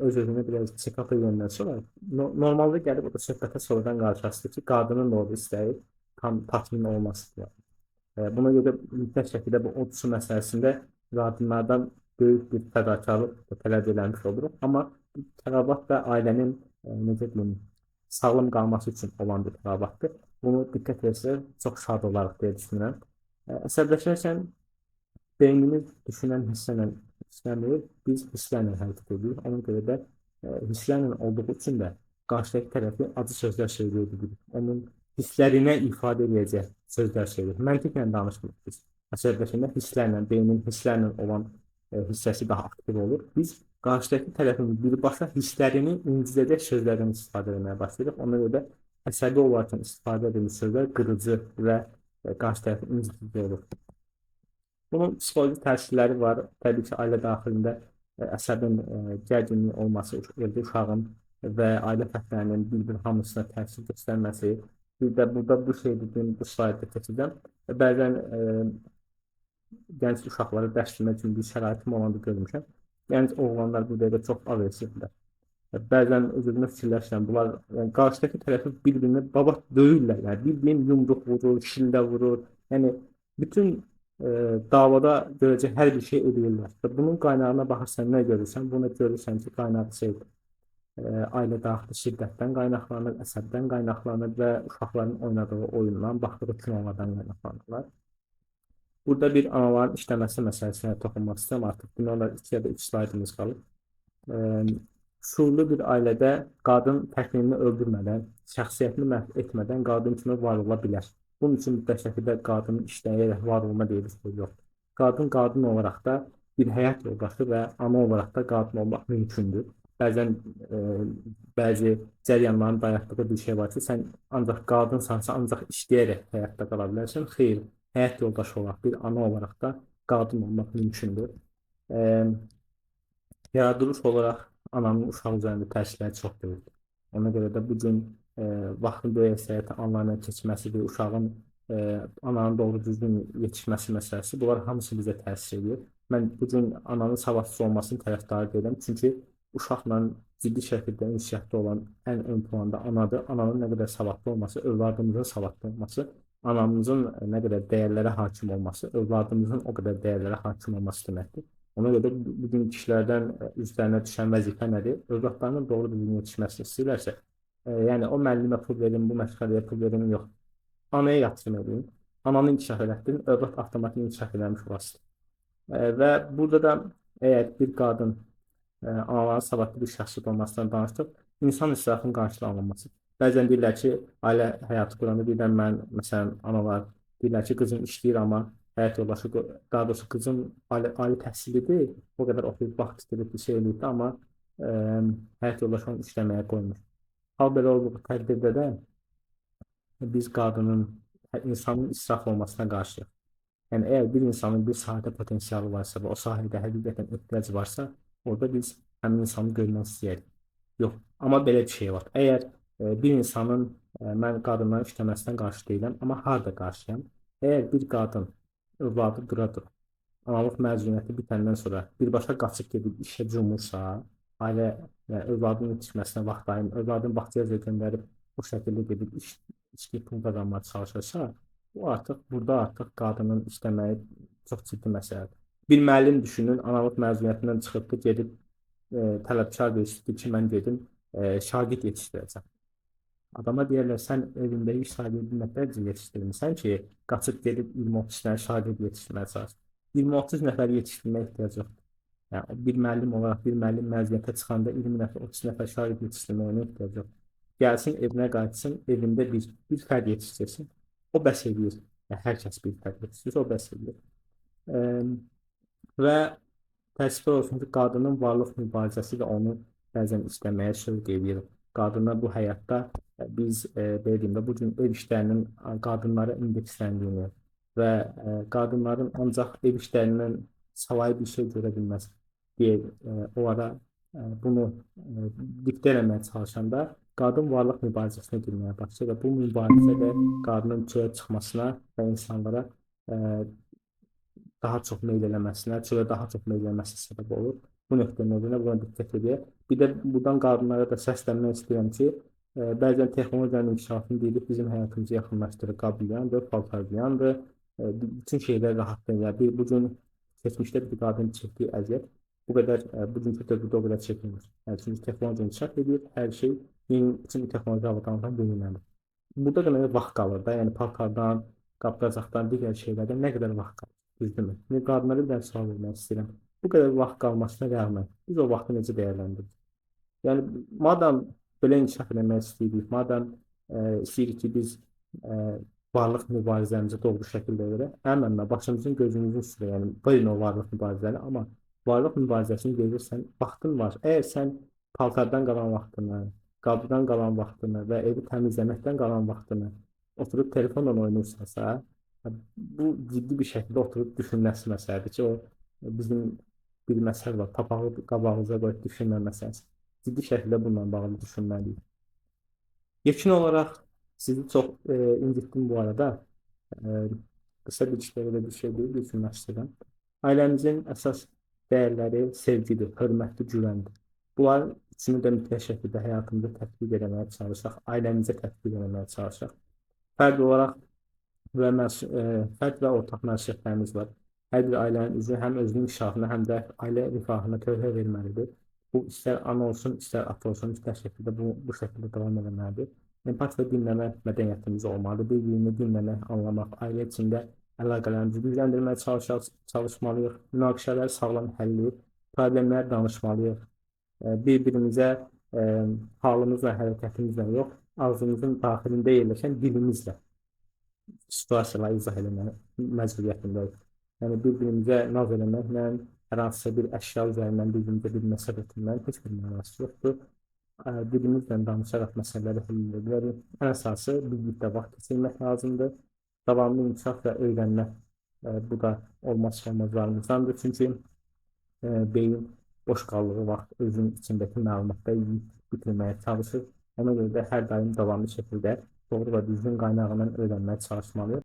öz-özünə biraz check-up edəndən sonra normalda gəlib o da söhbətə sonradan qarşılaşır ki, qadının da orada istəyi tam tatmin olması. Buna görə mütləq şəkildə bu od su məsələsində qadınlardan böyük bir fədakarlıq tələb eləmiş oluruq. Amma tələbat da ailənin necə deyim, sağlam qalması üçün olan bir tələbatdır. Bunu diqqət etsək çox şad olarıq deyə düşünürəm. Əsəbləşərkən beynimiz düşünən hisslə işləmir, biz hisslərlə hərəkət edirik. Ona görə də hisslərlə olduğu üçün də qarşıdakı tərəfi acı sözlər söyləyə bilirik. Onun hisslərinə ifadə edəcək sözlər söyləyirik. Məntiqlə danışmırıq biz. Əsəbləşəndə hisslərlə, beynin hisslərlə olan hissəsi daha aktiv olur. Biz qarşıdakı tərəfin birbaşa hisslərini incidəcək sözlərdən istifadə etməyə başlayırıq. Ona görə də əsəbi olarkən istifadə edilmiş sözlər qırıcı və qarşı tərəfi incidici olur. Bunun psixoloji təsirləri var. Təbii ki, ailə daxilində əsəbin gərginliyi olması, evdə uşağın və ailə fərdlərinin bir-bir hamısına təsir göstərməsi. Bir də burada bu şey dediyim, bu slaydda keçəcəm. Bəzən gənc uşaqları dərs vermək üçün bir şəraitim olanda görmüşəm. Gənc oğlanlar bu dəqiqə çox aqressivdirlər. Bəzən öz-özünə fikirləşirəm, bunlar yəni, qarşıdakı tərəfi bir-birinə babat döyürlər. Yəni, bir-birini yumruq vurur, şillə vurur. Yəni, bütün davada görəcək hər bir şey eləyirlər. Və bunun qaynağına baxırsan, nə görürsən? Bunu görürsən ki, qaynağı şeydir. Ailə daxili şiddətdən qaynaqlanır, əsəbdən qaynaqlanır və uşaqların oynadığı oyundan, baxdığı kinolardan qaynaqlanırlar. Burada bir anaların işləməsi məsələsinə toxunmaq istəyirəm. Artıq demək olar 2 ya da 3 slaydımız qalıb. Şuurlu bir ailədə qadın təkliyini öldürmədən, şəxsiyyətini məhv etmədən qadın kimi var ola bilər. Bunun üçün mütləq şəkildə qadının işləyərək var olma deyə bir şey yoxdur. Qadın qadın olaraq da bir həyat yoldaşı və ana olaraq da qadın olmaq mümkündür. Bəzən bəzi cəryanların dayatdığı bir şey var ki, sən ancaq qadınsansa, ancaq işləyərək həyatda qala bilərsən. Xeyr, həyat yoldaşı olaraq, bir ana olaraq da qadın olmaq mümkündür. Yaradılış olaraq ananın uşaq üzərində təsirləri çox böyükdür. Ona görə də bu gün vaxtın böyük əksəriyyəti analarla keçməsi, bir uşağın ananın doğru düzgün yetişməsi məsələsi, bunlar hamısı bizə təsir edir. Mən bu gün ananın savadsız olmasının tərəfdarı deyiləm. Çünki uşaqla ciddi şəkildə ünsiyyətdə olan ən ön planda anadır. Ananın nə qədər savadlı olması, övladımızın savadlı olması, anamızın nə qədər dəyərlərə hakim olması, övladımızın o qədər dəyərlərə hakim olması deməkdir. Ona görə də bugün kişilərdən üzlərinə düşən vəzifə nədir? Övladlarının doğru düzgün yetişməsini istəyirlərsə, yəni o müəllimə pul verin, bu məşğələyə pul verin, yox. Anaya yatırım edin, ananı inkişaf elətdirin, övlad avtomatik inkişaf eləmiş olasın. Və burada da əgər bir qadın anaların savadlı bir şəxsiyyət olmasından danışdıq, insan israfının qarşılanılması. Bəzən deyirlər ki, ailə həyatı quranda deyirlər, mən, məsələn, analar deyirlər ki, qızım işləyir, amma həyat yoldaşı, daha doğrusu qızım ali təhsillidir, o qədər oxuyub, vaxt itirib bir şey eləyibdir, amma həyat yoldaşı onu işləməyə qoymur. Hal belə olduğu təqdirdə də biz qadının, insanın israf olmasına qarşıyıq. Yəni, əgər bir insanın bir sahədə potensialı varsa və o sahədə həqiqətən ehtiyac varsa, orada biz həmin insanı görmək istəyirik. Yox, amma belə bir şey var. Əgər bir insanın, mən qadınların işləməsinə qarşı deyiləm, amma harada qarşıyam? Əgər bir qadın övladı dura-dura, analıq məzuniyyəti bitəndən sonra birbaşa qaçıb gedib işə cumursa, ailə, yəni, övladının yetişməsinə vaxt ayırmır, övladını bağçaya göndərib o şəkildə gedib işləyib pul qazanmağa çalışırsa, bu artıq, burada artıq qadının işləməyi çox ciddi məsələdir. Bir müəllim düşünün, analıq məzuniyyətindən çıxıbdır, gedib tələbkar bir işdir ki, mən gedim, şagird yetişdirəcəm. Adama deyərlər, sən evindəki şagirdi nəfərcə yetişdirmisən ki, qaçıb gedib 20-30 dənə şagird yetişdirməyə çalışır. 20-30 nəfər yetişdirməyə ehtiyac yoxdur. Yəni, bir müəllim olaraq, bir müəllim məziyyətə çıxanda 20 nəfər, 30 nəfər şagird yetişdirməyə ona ehtiyac yoxdur. Gəlsin, evinə qayıtsın, evində bir fərd yetişdirsin. O bəs eləyir. Yəni, hər kəs bir fərd yetişdirsə, o bəs eləyir. Və təəssüflər olsun ki, qadının varlıq mübarizəsi də onu bəzən istəməyə sövq eləyir. Qadına bu həyatda biz belə deyim də, bu gün ev işlərinin qadınlara indeksləndiyini və qadınların ancaq ev işlərindən savayı bir şey görə bilməz deyə onlara bunu diktə eləməyə çalışanda qadın varlıq mübarizəsinə girməyə başlayır və bu mübarizə də qadının çölə çıxmasına və insanlara daha çox meyl eləməsinə, çölə daha çox meyl eləməsinə səbəb olur. Bu nöqtə nəzərə buna diqqət edək. Bir də buradan qadınlara da səslənmək istəyirəm ki, bəzən texnologiyanın inkişafını deyirik, bizim həyatımızı yaxınlaşdırır, qablayandır, paltarlayandır, bütün şeylər rahatdır. Yəni, bu gün keçmişdə bir qadın çəkdiyi əziyyət bu qədər, bugünkü dövrdə o qədər çəkilmir. Yəni, çünki texnologiya inkişaf edir, hər şey yeni, bütün texnologiya avadanlıqdan yenilənir. Burada da mənə vaxt qalır da, yəni paltardan, qapqacaqdan, digər şeylərdən nə qədər vaxt qalır, düzdürmü? İndi qadınlara bir dənə sual vermək istəyirəm. Bu qədər vaxt qalmasına rəğmən biz o vaxtı necə dəyərləndiririk? Yəni, madam belə inkişaf eləmək istəyirik, madam istəyirik ki, biz varlıq mübarizəmizi doğru şəkildə verək, əmənlə başımızın gözümüzün üstünə, yəni verin o varlıq mübarizəni, amma varlıq mübarizəsini verirsən, vaxtın var. Əgər sən paltardan qalan vaxtını, qabdan qalan vaxtını və evi təmizləməkdən qalan vaxtını oturub telefonla oynayırsansa, bu ciddi bir şəkildə oturub düşünməsi məsələdir ki, o bizim bir məsələ var, papağı qabağınıza qoyub düşünmə məsələsi. Ciddi şəkildə bununla bağlı düşünməliyik. Yekun olaraq sizi çox incitdim bu arada. Qısa bir işlərə bir şey deyil, düşünmək istəyirəm. Ailəmizin əsas dəyərləri sevgidir, hörmətdir, güvəndir. Bunların üçünü də mütləq şəkildə həyatımızda tətbiq eləməyə çalışaq, ailəmizə tətbiq eləməyə çalışaq. Fərd olaraq və fərd və ortaq məsuliyyətlərimiz var. Hər bir ailənin üzvü həm özünün inkişafına, həm də ailə rifahına töhfə verməlidir. Bu, istər ana olsun, istər ata olsun, mütləq şəkildə bu şəkildə davam eləməlidir. Empati və dinləmə mədəniyyətimiz olmalıdır. Bir-birini dinləmək, anlamaq, ailə içində əlaqələrimizi gücləndirməyə çalışmalıyıq. Münaqişələri sağlam həlli, problemləri danışmalıyıq. Bir-birimizə halımızla, hərəkətimizlə yox, ağzımızın daxilində yerləşən dilimizlə situasiyaları izah eləmək məcburiyyətindəyik. Yəni, bir-birimizə naz eləməklə, hər hansısa bir əşya üzərindən bir-birimizə bir məsəl ötürməyin heç bir mənası yoxdur. Dilimizlə danışaraq məsələləri həll edə bilərik. Ən əsası birlikdə vaxt keçirmək lazımdır. Davamlı inkişaf və öyrənmə, bu da olmazsa olmazlarımızdandır. Çünki beyin boş qaldığı vaxt özünün içindəki məlumatları yiyib bitirməyə çalışır. Ona görə də hər daim davamlı şəkildə doğru və düzgün qaynağından öyrənməyə çalışmalıyıq.